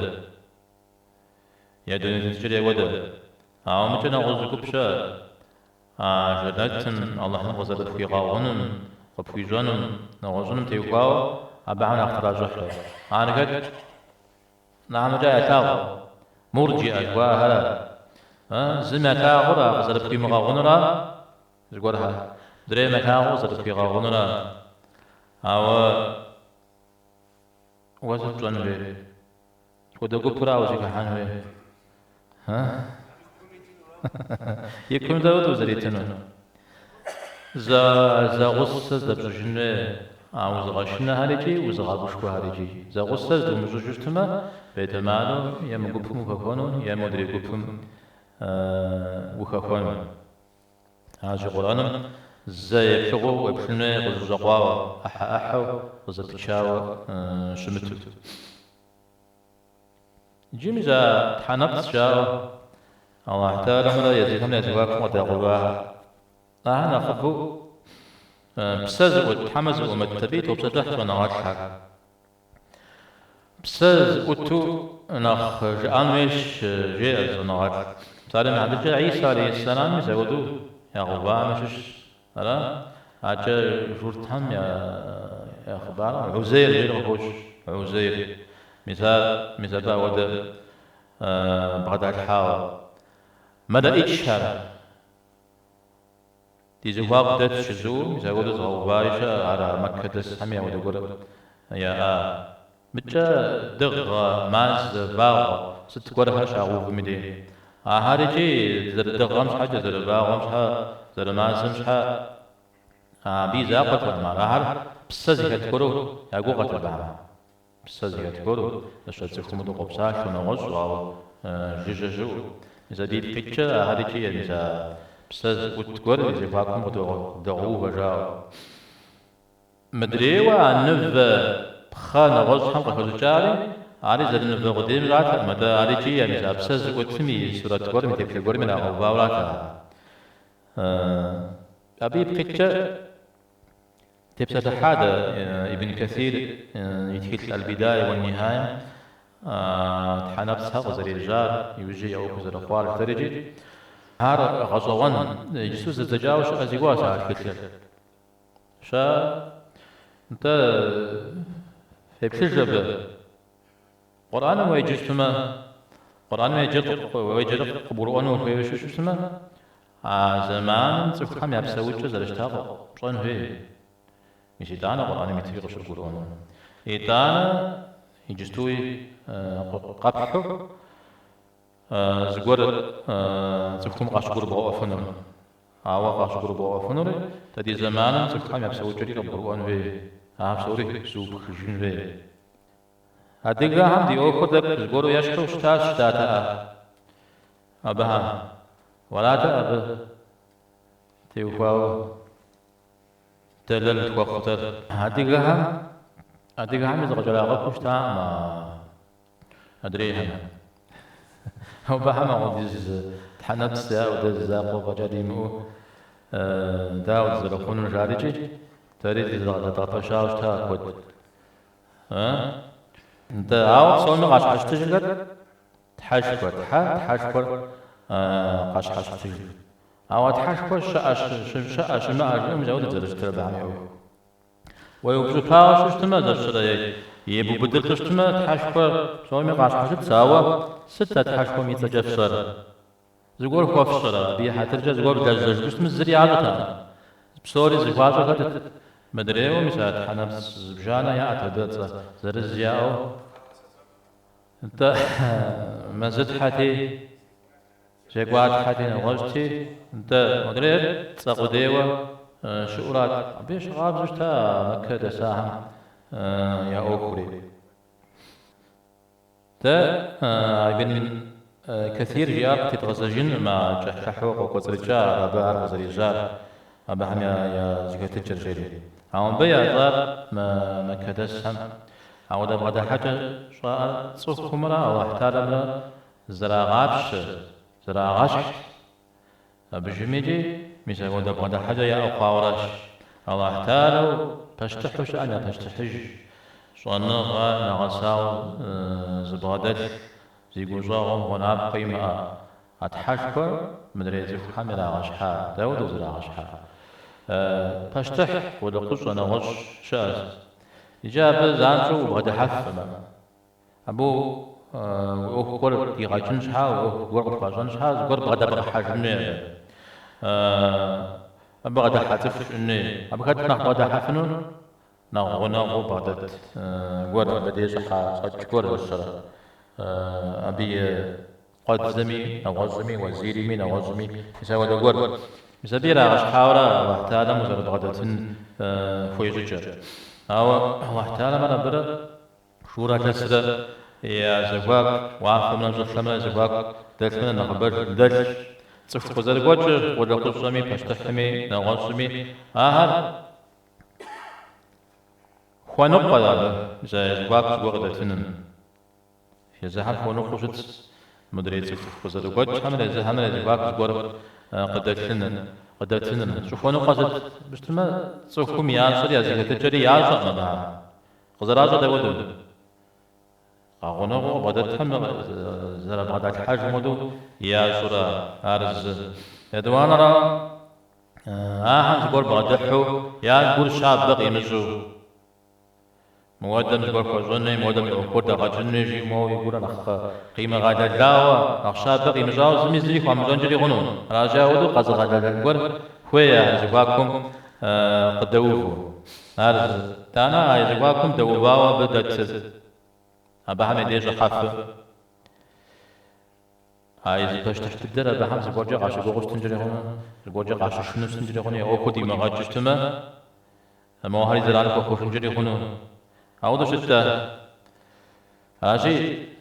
я дуней тетыкӏэри ауэдэ. Ауэ мыкӏэ нэгъуэщӏ зы гуп щыӏэ. А жэнэтым Алыхьым къызэрыпхуигъэгъунум, къыпхуищӏэнум, нэгъуэщӏыным теухуауэ абыхэм нэхъ тращӏыхьыр. Ар хэт? Нэхъ ялъагъу мурджиӏэ жыхуаӏэхэр. Зым ялъагъур а къызэрыпхуимыгъэгъунура зыгуэрхэр, мыдрейм ялъагъур къызэрыпхуигъэгъунура. Ауэ уэ сыт пщӏэн хуейр? Хуэдэ гупра узыхыхьэн хуейр? И кум дауэт узэритыну? Зэгъусэ здэпщӏыжын хуей а узыгъэшынэхэр икӏи узыгъэгушхуэхэр икӏи. Зэгъусэ здумыщӏыжу щытмэ, бетэмалу е мы гупым ухэхуэну, е модрей гупым ухэхуэну. Аращи, Къурӏэным зэ еплъыгъуэу уеплъын хуей къызэщӏэкъуауэ, ӏыхьэ-ӏыхьэу къызэпычауэ щымыту. Иджы мис а тхьэнэпцӏ жаӏэу Аллахь Тэхьэлэмрэ езыхэм я зэхуакум къыдагъэувахэр. Ахэр нэхъыбэу псэ зыӏут, хьэмэ зыӏумыт, абыи топсэлъыхь щӏэныгъэлӏхэр. Псэ зыӏуту нэхъ жыӏэн хуейщ, жеӏэ щӏэныгъэлӏ. Псалъэм и хьэтыркӏэ Гӏисэ алейхьиссэлам мис апхуэдэу ягъэувахэм ящыщщ. Ара? Акӏэ журтхэм я хъыбарым Гӏузейр жери къыхощ. Гӏузейр. Мис ар, мис абы ауэдэ бгъэдалъхьауэ. Мэлэӏичхэр ди зэхуаку дэтщ жызыӏэу, мис апхуэдэу зыгъэуваи щыӏэ, ар а Мэккэ дэсхэми ауэдэ гуэр яӏа. Мыкӏэ дыгъэ, мазэ, вагъуэ, сыт гуэрхэр щагъэувым и дей. Ахэр икӏи зэрыдыгъэм щхьэкӏэ, зэрывагъуэм щхьэ, зэрымазэм щхьэ, абы и закъуэтэкъым ар. Ахэр псэ зыхэт гуэру я гугъэт абыхэм. Псэ зыхэт гуэру, дыщэ цӏыхум хуэдэу къопсалъэу, нэгъуэщӏу, ауэ жыжьэ щыӏэу. Мис абы ипкъ иткӏэ ахэр икӏи мис а псэ зыӏут гуэр ди зэхуакум къыдогъэувэ жаӏэу. Мыдрейуэ а нывэ пхъэ нэгъуэщӏхэм къыхэщӏыкӏари, ари зэрынывэ къудейм щӏатэкъым, атӏэ ар икӏи мис а псэ зыӏутым и сурэт гуэрым, и теплъэ гуэрым ирагъэувауэ арат ар. Абы ипкъ иткӏэ тепсэлъыхьа дэ Ибн Кэсир и тхылъ Аль-Бидая уан-Нихаем тхьэнэпцӏхэр къызэрежьар, иужькӏэ я ӏуэху зэрыхъуар жытӏэр икӏи. Ар гъэщӏэгъуэн, иджыпсту зэдзэкӏауэ щыӏэ си гугъэщ а тхылъыр. Щэ, нтӏэ, феплъыж абы. Къурӏэным уеджэу щытмэ, Къурӏэным уеджэр къыбгурыӏуэну ухуейуэ щытмэ, а зэманым цӏыхухэм я псэукӏэр зэрыщытар пщӏэн хуей. Мис итӏанэ Къурӏэным итри къыщыбгурыӏуэну. Итӏанэ иджыстуи къэпхьу зыгуэр цӏыхум къащыгурыбгъэӏуэфынур. Ауэ къащыгурыбгъэӏуэфынури, дэ ди зэманым цӏыхухэм я псэукӏэри къыбгурыӏуэн хуей, ахэр псори зыупхыжын хуей. Адыгэхэм ди ӏуэхур тӏэкӏу зыгуэру ещхьу щытащ щытатэӏэ абыхэм. Уэратэӏэ абы теухуауэ дэлэл тхуэхъутэр. Адыгэхэм адыгэхэми зыкъыкӏэрагъэхуу щытакъым а Адрейхэм. Абыхэм апхуэдиз тхьэнэпцӏ яӏэу дэ зы закъуэ фӏэкӏа димыӏэу дауэ дызэрыхъунур жарикӏи, дэри дызэдгъэпэщауэ щыта куэд. Нтӏэ, ауэ псоми къащхьэщытыжыр хэт? Тхьэшхуэ, тхьэ, тхьэшхуэр къащхьэщытыжыр. Ауэ тхьэшхуэр щыӏэ, щыӏэ, щымыӏэ жиӏэм мис ауэдэт зэрыщытыр абыхэм я ӏуэху. Уеупщӏыпауэ щытмэ, зэщрэ ебубыдылӏэу щытмэ, Тхьэшхуэр псоми къащхьэщытщ, ауэ сыт а Тхьэшхуэм и цӏэкӏэ фщӏэр? Зыгуэр хуэфщӏэрэ, абы и хьэтыркӏэ зыгуэр влэжьрэ жыпӏэу щытмэ, зыри ящӏэтэкъым. Псори зыхуащӏэр хэтыт? Мыдрейуэ мис а тхьэнэпцӏ зыбжанэ яӏэт абы цӏэ зырыз яӏэу. Нтӏэ, мэзытхьэти, Зекӏуатхьэти, нэгъуэщӏти, нтӏэ, модрейр цӏэ къудейуэ щыӏурат. Абы ещхьыркъабзэу щыта Мэккэ дэсахэм я ӏуэхури. Дэ Ибн Кэсир жиӏар къытедгъэзэжынкъым, а кӏыхьлӏыхьу къыкӏуэцӏрыкӏа абы ар къызэрежьар, абыхэм я зэхэтыкӏэр жери. Ауэ мыбы ящӏар мы мэккэдэсхэм ауэдэ бгъэдыхьэкӏэ щӏаӏэр цӏыхумрэ Алыхь Тэхьэлэмрэ Зэрагъапщэ, зэрагъэщхь. Абыжым икӏи мис апхуэдэ бгъэдыхьэкӏэ яӏэу хъуауэращ. Алыхь Тэхьэлэу пащтыхьу щыӏэм я пащтыхьыж, щӏэныгъэ нэгъэсауэ зыбгъэдэлъ, зи гущӏэгъум гъунапкъэ имыӏэ. А Тхьэшхуэр мыдрей цӏыхухэм ирагъэщхьа. Дауэдэу зэрагъэщхьа? Пащтыхь, къулыкъущӏэ нэгъуэщӏ щыӏэщ. Иджы абы занщӏэу убгъэдыхьэфкъым. Абы уи ӏуэху гуэр дигъэкӏын щхьа, уи ӏуэху гуэр къыпхуащӏэн щхьа, зыгуэр бгъэдэбгъэхьэжын хуей абы. Абы бгъэдыхьэ цӏыху щыӏэн хуей. Абы хэт нэхъ бгъэдыхьэфынур? Нэхъ гъунэгъуу бгъэдэт гуэр, абы дей щӏыхьэ щӏэкӏ гуэр зыщэрэ. Абы и къуэдзэми, нэгъуэщӏми, уэзирми, нэгъуэщӏми, мис апхуэдэ гуэр. Мис абы ирагъэщхьауэра Алыхь Тэхьэлам узэрыбгъэдэтын хуей щӏыкӏэр. Ауэ Алыхь Тэхьэлэмрэ абырэ Шурэ лъэсрэ я зэхуаку, уафэмрэ щӏылъэмрэ я зэхуаку дэлъымрэ нэхъыбэж дэлъщ. Цӏыху къызэрыгуэкӏыр, къулыкъущӏэми, пащтыхьми, нэгъуэщӏми, ахэр хуэныкъуэ абы, мис а я зэхуаку зыгуэр къыдэтыным. Езыхэр хуэныкъуэу щытщ, мыдрей цӏыху къызэрыгуэкӏхэмрэ езыхэмрэ я зэхуаку зыгуэр къыдэлъыныр, къыдэтыныр. Щӏыхуэныкъуэр сыт? Щытмэ, цӏыхум ящӏэри я зэхэтыкӏэри ящӏэкъым абыхэм. Къызэращӏэр дауэдэу? Къагъунэгъуу къыбгъэдэтхэм зэрабгъэдалъхьэжым хуэдэу ящӏурэ ар зы. Етӏуанэрауэ, ахэм зыгуэр бгъэдыхьу я гур щабэ къимыщӏу, мыуэдэм зыгуэр хуэщӏэн хуей, мыуэдэм и ӏуэху гуэр дэгъэкӏын хуей жиӏэу моуэ и гур нэхъ къимыгъэлэлауэ, нэхъ щабэ къимыщӏауэ зыми зыри хуамыщӏэнкӏэри хъуну. Аращи, ауэдэу къэзыгъэлэлэн гуэр хуей а зэхуакум къыдэуву. Ар зы. Итӏанэ а зэхуакум дэувауэ абы дэтыр, абыхэм я деж щӏыхьэфыр. А езы пащтыхь дыдэр абыхэм зыгуэркӏэ къащыгугъыу щытынкӏэри хъуну, зыгуэркӏэ къащышынэу щытынкӏэри хъуну, я ӏуэхур димыгъэкӏыу щытмэ, мохьэри зэран хуэхъужынкӏэри хъуну. Ауэдэу щыт-тӏэ. Аращи,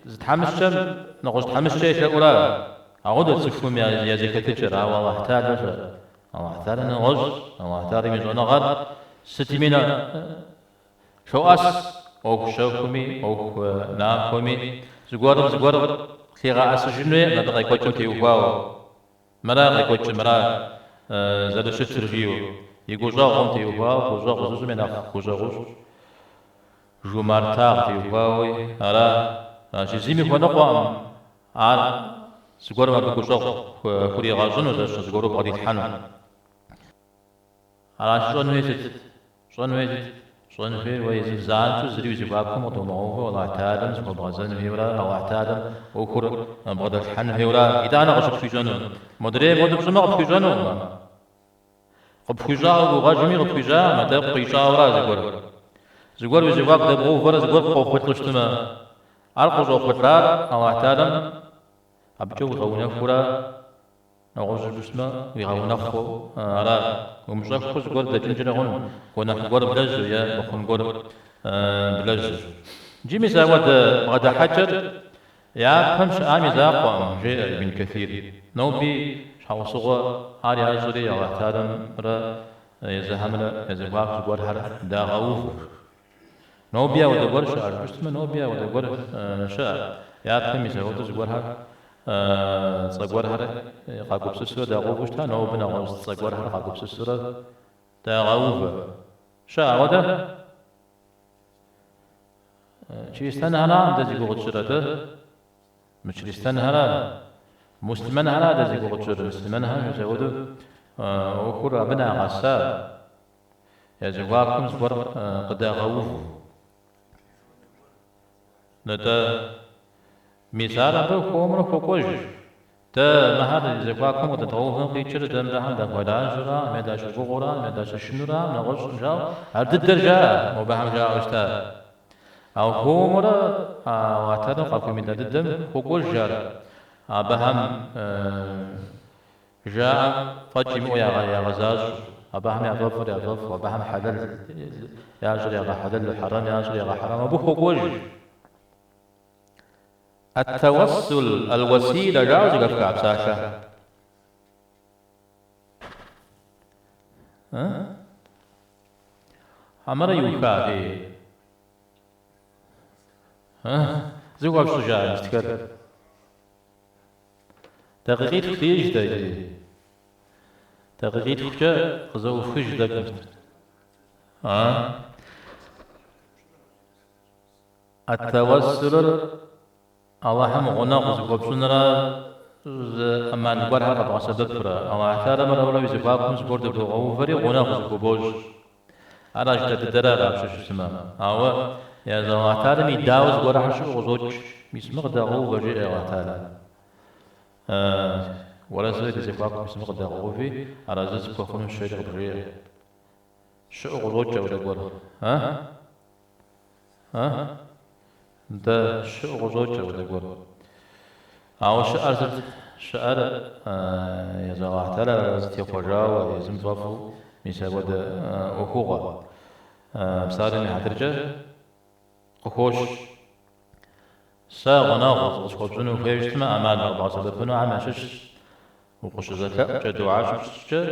зы тхьэмыщкӏэм нэгъуэщӏ тхьэмыщкӏэ елъэӏура? Ауэдэу цӏыхум я зэхэтыкӏэр, ауэ Алыхь Тэхьэлэр-щэ? Алыхь Тэхьэлэр нэгъуэщӏ, Алыхь Тэхьэлэм и щӏэныгъэр сытми лъоӏэс, ӏуэху щэхуми, ӏуэху нахуэми, зыгуэрым зыгуэр лъигъэӏэсыжын хуейкъым абы къекӏуэкӏым теухуауэ. Мыра къекӏуэкӏыр, мыра зэрыщытыр жиӏэу, и гущӏэгъум теухуауэ, гущӏэгъу зыщӏым я нэхъ гущӏэгъущӏ, жумартагъ теухуауи ара, аращи, зыми хуэныкъуэкъым ар зыгуэрым абы гущӏэгъу хуригъэщӏыну, зэщӏ зыгуэру бгъэдилъхьэну. Аращи, щӏэн хуейр сыт? Щӏэн хуейр сыт? Щӏэн хуейр уэ езым занщӏэу зыри уи зэхуакум къыдомыгъэувэу Алыхь Тэхьэлэм зыхуэбгъэзэн хуейуэра, Алыхь Тэхьэлэм ӏуэхур бгъэдэлъхьэн хуейуэра, итӏанэ къыщыпхуищӏэнур. Модрейм хуэдэу пщӏымэ къыпхуищӏэнукъым. Къыпхуищӏауэ угугъэжми къыпхуищӏакъым, атӏэ къуищӏауэра зыгуэр. Зыгуэр уи зэхуаку дэбгъэувэрэ зыгуэр къохъулӏэу щытмэ, ар къыщӏохъулӏар Алыхь Тэхьэлэм абыкӏэ уигъэунэхура? Нэгъуэщӏу жыпӏэу щытмэ, уигъэунэхъуу ара? Умыщӏэххэу зыгуэр дэкӏынкӏэрэ хъуну, гуэныхь гуэр блэжьу е мыхъун гуэр блэжьу. Иджы мис апхуэдэ бгъэдыхьэкӏэр япэм щыӏам и закъуэкъым, жеӏэ Ибн Кэфир. Ноби щхьэусыгъуэ ар ящӏри Алыхь Тэхьэлэмрэ езыхьэмрэ я зэхуаку зыгуэрхэр дагъэувэ. Ноби ауэдэ гуэр щыӏэ жыпӏэу щытмэ, ноби ауэдэ гуэр щыӏэ. Япэм мис апхуэдэу зыгуэрхэр, цӏэ гуэрхэр къагупсысурэ дагъэувэу щыта, нобэ нэгъуэщӏ цӏэ гуэрхэр къагупсысурэ дагъэувэ. Щыӏэ ауэдэ? Чыристэнхэракъым дэ зи гугъу тщӏыр, атӏэ мычыристэнхэра, муслъымэнхэра дэ зи гугъу тщӏыр? Муслъымэнхэм мис апхуэдэу ӏуэхур абы нагъэса. Я зэхуакум зыгуэр къыдагъэуву. Нтӏэ, мис ар абы хуэмурэ хуокӏуэж. Дэ мыхэр ди зэхуакум къыдэдгъэувэм къикӏыр дэ мыбыхэм дахуэлажьэуракъым, е дащыгугъыуракъым, е дащышынуракъым, нэгъуэщӏым жаӏэу, ар дыдэр жаӏэ, мобыхэм жаӏэу щыта. Ауэ хуэмурэ Алыхь Тэхьэлэм къахуимыдэ дыдэм хуокӏуэж ар. Абыхэм Жаӏэм фӏэкӏ имыӏэу ягъэзащӏэу, абыхэм яфӏэфӏыр яфӏэфӏу, абыхэм хьэлэл ящӏыр ягъэхьэлэлу, хьэрэм ящӏыр ягъэхьэрэму, абы хуокӏуэж. Ат-тэуэссул, аль-уэсилэ жаӏэу зэхэфха псалъэ? Хьэмэрэ иуха фи? Зыхуэфщӏыжа мыстхэр? Дакъикъитху диӏэж дэ иджыри. Дакъикъитхукӏэ къызэӏуфхыж тӏэкӏу. А? Ат-тэуэссулыр Аллахьым гъунэгъу зыхуэпщӏынра Зы ӏэмал гуэрхэр къэбгъэсэбэпурэ, Аллахь Тэхьэлэмрэ уэрэ уи зэхуакум зыгуэр дыбогъэувэри гъунэгъу зыхубощӏ. Ара жытӏэ дыдэр ара апщыгъуэм щытмэ. Ауэ езы Аллахь Тэхьэлэм идауэ зыгуэрхэр щыӏэу къыщӏокӏ. Мис мыр къыдэгъэувэ, жеӏэ Аллахь Тэхьэлэм. Уэрэ сэрэ ди зэхуакум мис мыр къыдэгъэуви, арэзы сыпхуэхъунущ, жери къыбжеӏэ. Щыӏэу къыщӏокӏ апхуэдэ гуэр. А? А? Нтӏэ, щыӏэу къыщӏокӏ апхуэдэ гуэр. Ауэ щыӏэр сыт? Щыӏэр езы Аллахь Тэхьэлэр арэзы техъуэжауэ, езым фӏэфӏу мис апхуэдэ ӏуэхугъуэ. Псалъэм и хьэтыркӏэ къыхощ. Сэ гъунэгъу зыкъысхуэпщӏыну ухуейуэ щытмэ, ӏэмал къэбгъэсэбэпынухэм ящыщщ укъыщызэлъэӏукӏэ, дугьэ щыпщӏкӏэ,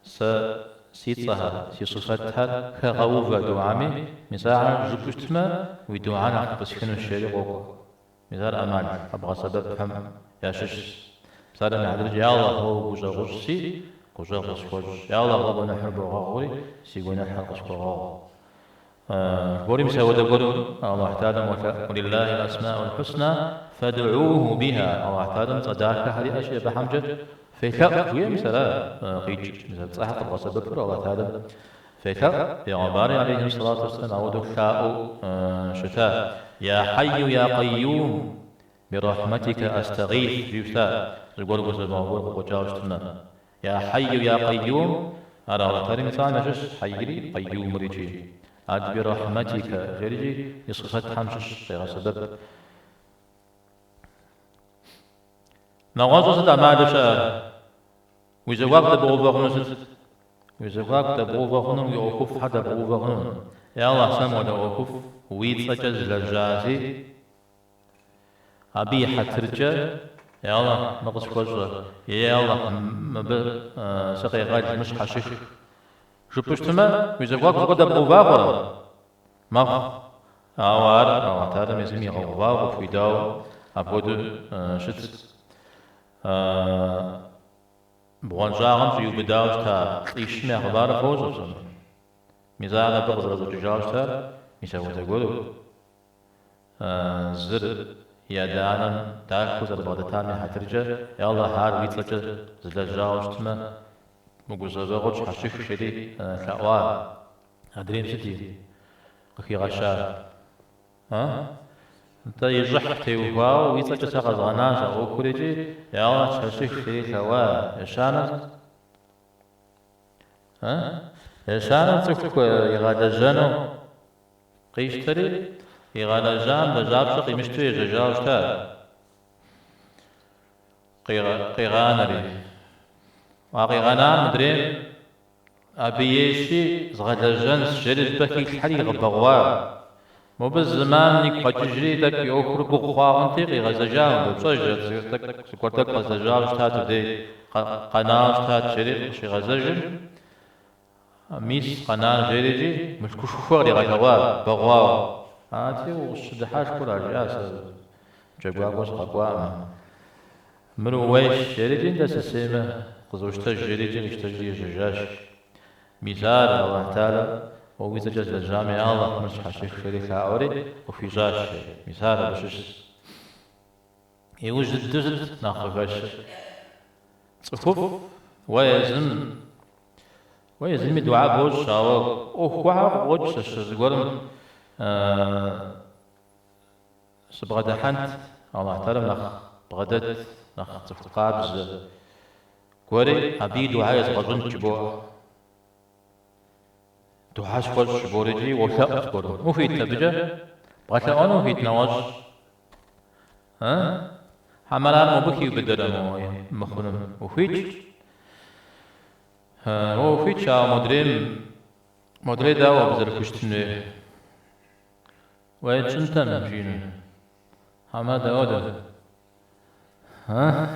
Сэ си цӏэхэр, си сыфэтхэр хэгъэувэ дугьэми, мис ахэр жыпӏэу щытмэ, уи дугьэ нэхъ къыпӏысхынущ, жери къокӏуэ. Мис ар ӏэмал къэбгъэсэбэпхэм ящыщщ. Псалъэм и хьэтыркӏэ, Я Аллахь, уэ угущӏэгъущӏщи, гущӏэгъу къысхуэщӏ. Я Аллахь, уэ гуэныхьыр богъэгъури, си гуэныхьыр къысхуэгъэгъу. Жыбори мис ауэдэ гуэру Аллахь Тэхьэлэм уолъэӏу, Уалиллахи аль-асмаӏул хьусна фэдгӏуху биха, Аллахь Тэхьэлэм цӏэ дахэхэр иӏэщи, абыхьэмкӏэ фелъэӏу, жиӏэ, мис ара къикӏыр, мис а цӏэхэр къэбгъэсэбэпурэ Аллахь Тэхьэлэм фелъэӏу. Пегъэмбари алейхи сэлату уэсселам ауэдэу лъаӏуэу щыта, Я хьэйю я къэйюм, бирахьмэтикэ астагъиф, жиӏэу щыта, зыгуэр гузэвэгъуэ гуэр къыкъуэкӏауэ щытмэ. Я Хьэйю я Къэйюм, ар Аллахь Тэхьэлэм и цӏэхэм ящыщщ Хьэйри Къэйюмри икӏи. Ар бирахьмэтикэ жерикӏи и сыфэтхэм щыщ къегъэсэбэп. Нэгъуэщӏу сыт ӏэмалу щыӏэр? Уи зэхуаку дэбгъэувэ хъуну сыт? Уи зэхуаку дэбгъэувэ хъунур уи ӏуэхуфӏхэр дэбгъэувэ хъуну. Я Аллахь, сэ мыуэдэ ӏуэхуфӏ уи цӏэкӏэ злэжьаси, Абы и хьэтыркӏэ, Я Аллахь, мыр къысхуэщӏэ, е Я Аллахь, мыбы сыкъегъэл, мыр сщхьэщых. Жыпӏэу щытмэ, уи зэхуаку зыгуэр дэбгъэува хъурэ? Мэхъу. Ауэ ар Аллахь Тэхьэлэм езым игъэувауэ, къыпхуидауэ апхуэдэу щыт. Бгъуэнщӏагъым щӏиубыдауэ щыта лӏищым я хъыбарыр фощӏэ псоми. Мис ар абы къызэрыщӏэкӏыжауэ щытар, мис апхуэдэ гуэру. Зыр и адэ-анэм дахэу зэрыбгъэдэтам и хьэтыркӏэ, Я Аллахь, ар уи цӏэкӏэ злэжьауэ щытмэ, мы гузэвэгъуэр тщхьэщых, жери лъэӏуа. Адрейм сыт и къыхигъэщар? А? Нтӏэ, и щӏыхь теухуауэ уи цӏэкӏэ сэ къэзгъэнащ а ӏуэхур икӏи, Я Аллахь, тщхьэщых, жери лъэӏуа. Ещанэр? А? Ещанэр цӏыху игъэлэжьэну Къищтэри, игъэлэжьам лэжьапщӏэ къимыщтэу ежьэжауэ щыта. Къигъанэри. А къигъэнар мыдрейм абы ейщи, згъэлэжьэнщ, жери зыщӏыпӏэ хилъхьэри игъэбэгъуа. Мобы зэман игу къэкӏыжри, тӏэкӏу и ӏуэхур гугъу хъуа хъунти, къигъэзэжа мобы, пщӏэжрэ, тӏэкӏу зыгуэр тӏэкӏу къэзлэжьауэ щытат абдей, къэнауэ щытат, жери къыщигъэзэжым, Мис къэнар жерикӏи, мылъкушхуэ къригъэлъэгъуа, бэгъуауэ. Арати, укъысщыдыхьэшхыу ара, жиӏа, сэ джэгуакӏуэ сыкъэкӏуакъым. Мыр ууейщ, жерикӏи, нтӏэ сысеймэ, къызощтэж, жерикӏи, къищтэжри ежьэжащ. Мис ар, Алыхь Тэхьэлэ, уэ уи цӏэкӏэ злэжьами, я Алыхь, мыр сщхьэщых, жери лъаӏуэри, къыхуищӏащ, жери. Мис ар абы щыщщ. Иужь дыдэу сыт нэхъ къыхэщыр? Цӏыхуфӏ, уэ езым, уэ езыми дугьэ бощӏ, ауэ ӏуэху гуэрхэр къыкъуокӏ, сэ щы зыгуэрым сыбгъэдыхьэнт, Алыхь Тэхьэлэм нэхъ бгъэдэт, нэхъ цӏыху къабзэ гуэри, абы и дугьэ езгъэщӏынт жыбоӏэ. Дугьэ схуэщӏ жыбори икӏи уолъэӏу зыгуэру. Ухуит абыкӏэ? Бгъэлъэӏуэну ухуит нэгъуэщӏ? А? Хьэмэрэ ар мобы хиубыдэрэ мыхъунум? Ухуитщ. Уэ ухуитщ, ауэ модрейм, модрей дауэ абы зэрыхущытын хуейр? Уей тщӏынтэм, жиӏэну. Хьэмэ дауэдэ? А?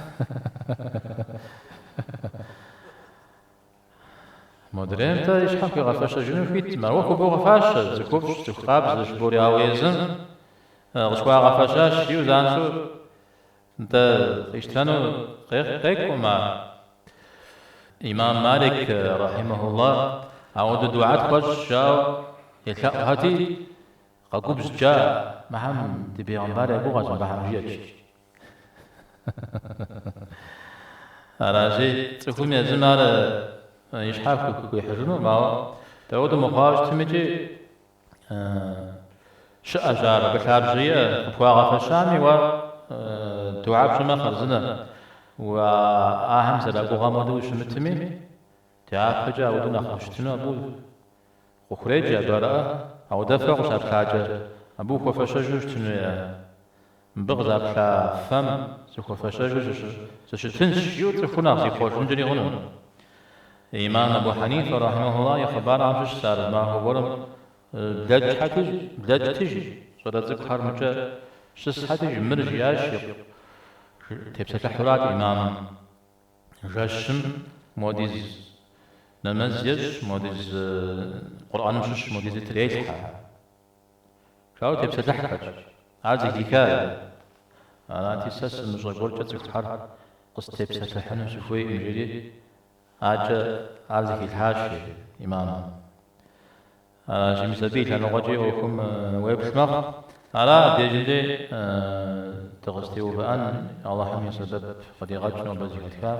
Модрейм-тӏэ и щхьэ хуигъэфэщэжыну хуиткъым. Ар уэ хубогъэфащэ, цӏыхуфӏщ, цӏыху къабзэщ, жыбори, ауэ езым къысхуагъэфэщащ, жиӏэу занщӏэу нтӏэ къищтэну къекӏукъым ар. Имам Малик, рахьимахуллах, ауэдэ дугьэ тхуэщӏ, жаӏэу елъэӏухэти, къэгубжьт, жаӏэ, мыхьэм ди бегъымбар я гугъэщ, мыбыхьэм жиӏэт. Аращи, цӏыхум езым ар и щхьэ хуихьыжынукъым, ауэ дауэдэу мыхъуауэ щытмикӏи, щыӏэщ ар, абы лъабжьэ иӏэ, къыпхуагъэфэщами уэ дугьэ пщӏымэ хъарзынэ, уэ ахэм зэрагугъэм хуэдэу ущымытми, дяпэкӏэ ауэдэу нэхъ ущытыну абы къыхуреджэ абы араӏэ, ауэдэфэ къыщаплъакӏэ, абы ухуэфэщэжу щытын хуей. Мыбы къызаплъа фэм сыхуэфэщэжу сыщытынщ, жиӏэу цӏыхур нэхъ зихъуэжынкӏэри хъуну. Имам Абу Хьэнифэ, рахьимэхуллах, и хъыбархэм щыщщ ар махуэ гуэрым блэкӏти, щӏалэ цӏыкӏухэр мыкӏэ щысхьэти, мыр жиӏащ, тепсэлъыхьурат имамым. Жэщым модиз нэмэз ещӏ, модиз Къурӏэным щыщ модизи трелъхьэ. Жаӏэу тепсэлъыхьхэт. Ар зэхиха. Арати, сэ сымыщӏэ гуэркӏэ цӏыхухэр къыстепсэлъыхьыну сыхуейкъым, жери акӏэ ар зыхилъхьащ имамым. Аращи, мис абы и лъэныкъуэкӏи ӏуэхум уеплъ мэхъу. Ара абдежым де дыкъызытеувыӏэн, Алыхьым и сэбэп къыдигъэкӏ нобэ зэхэтхар,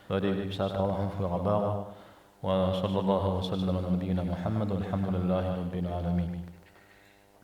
фэри псапэ Алыхьым фхуигъэбагъуэ. Уэ сэллаллаху уэ сэллэм аля набийна Мухьэммэд, уэлхьэмдулиллахи раббил гьалэмин.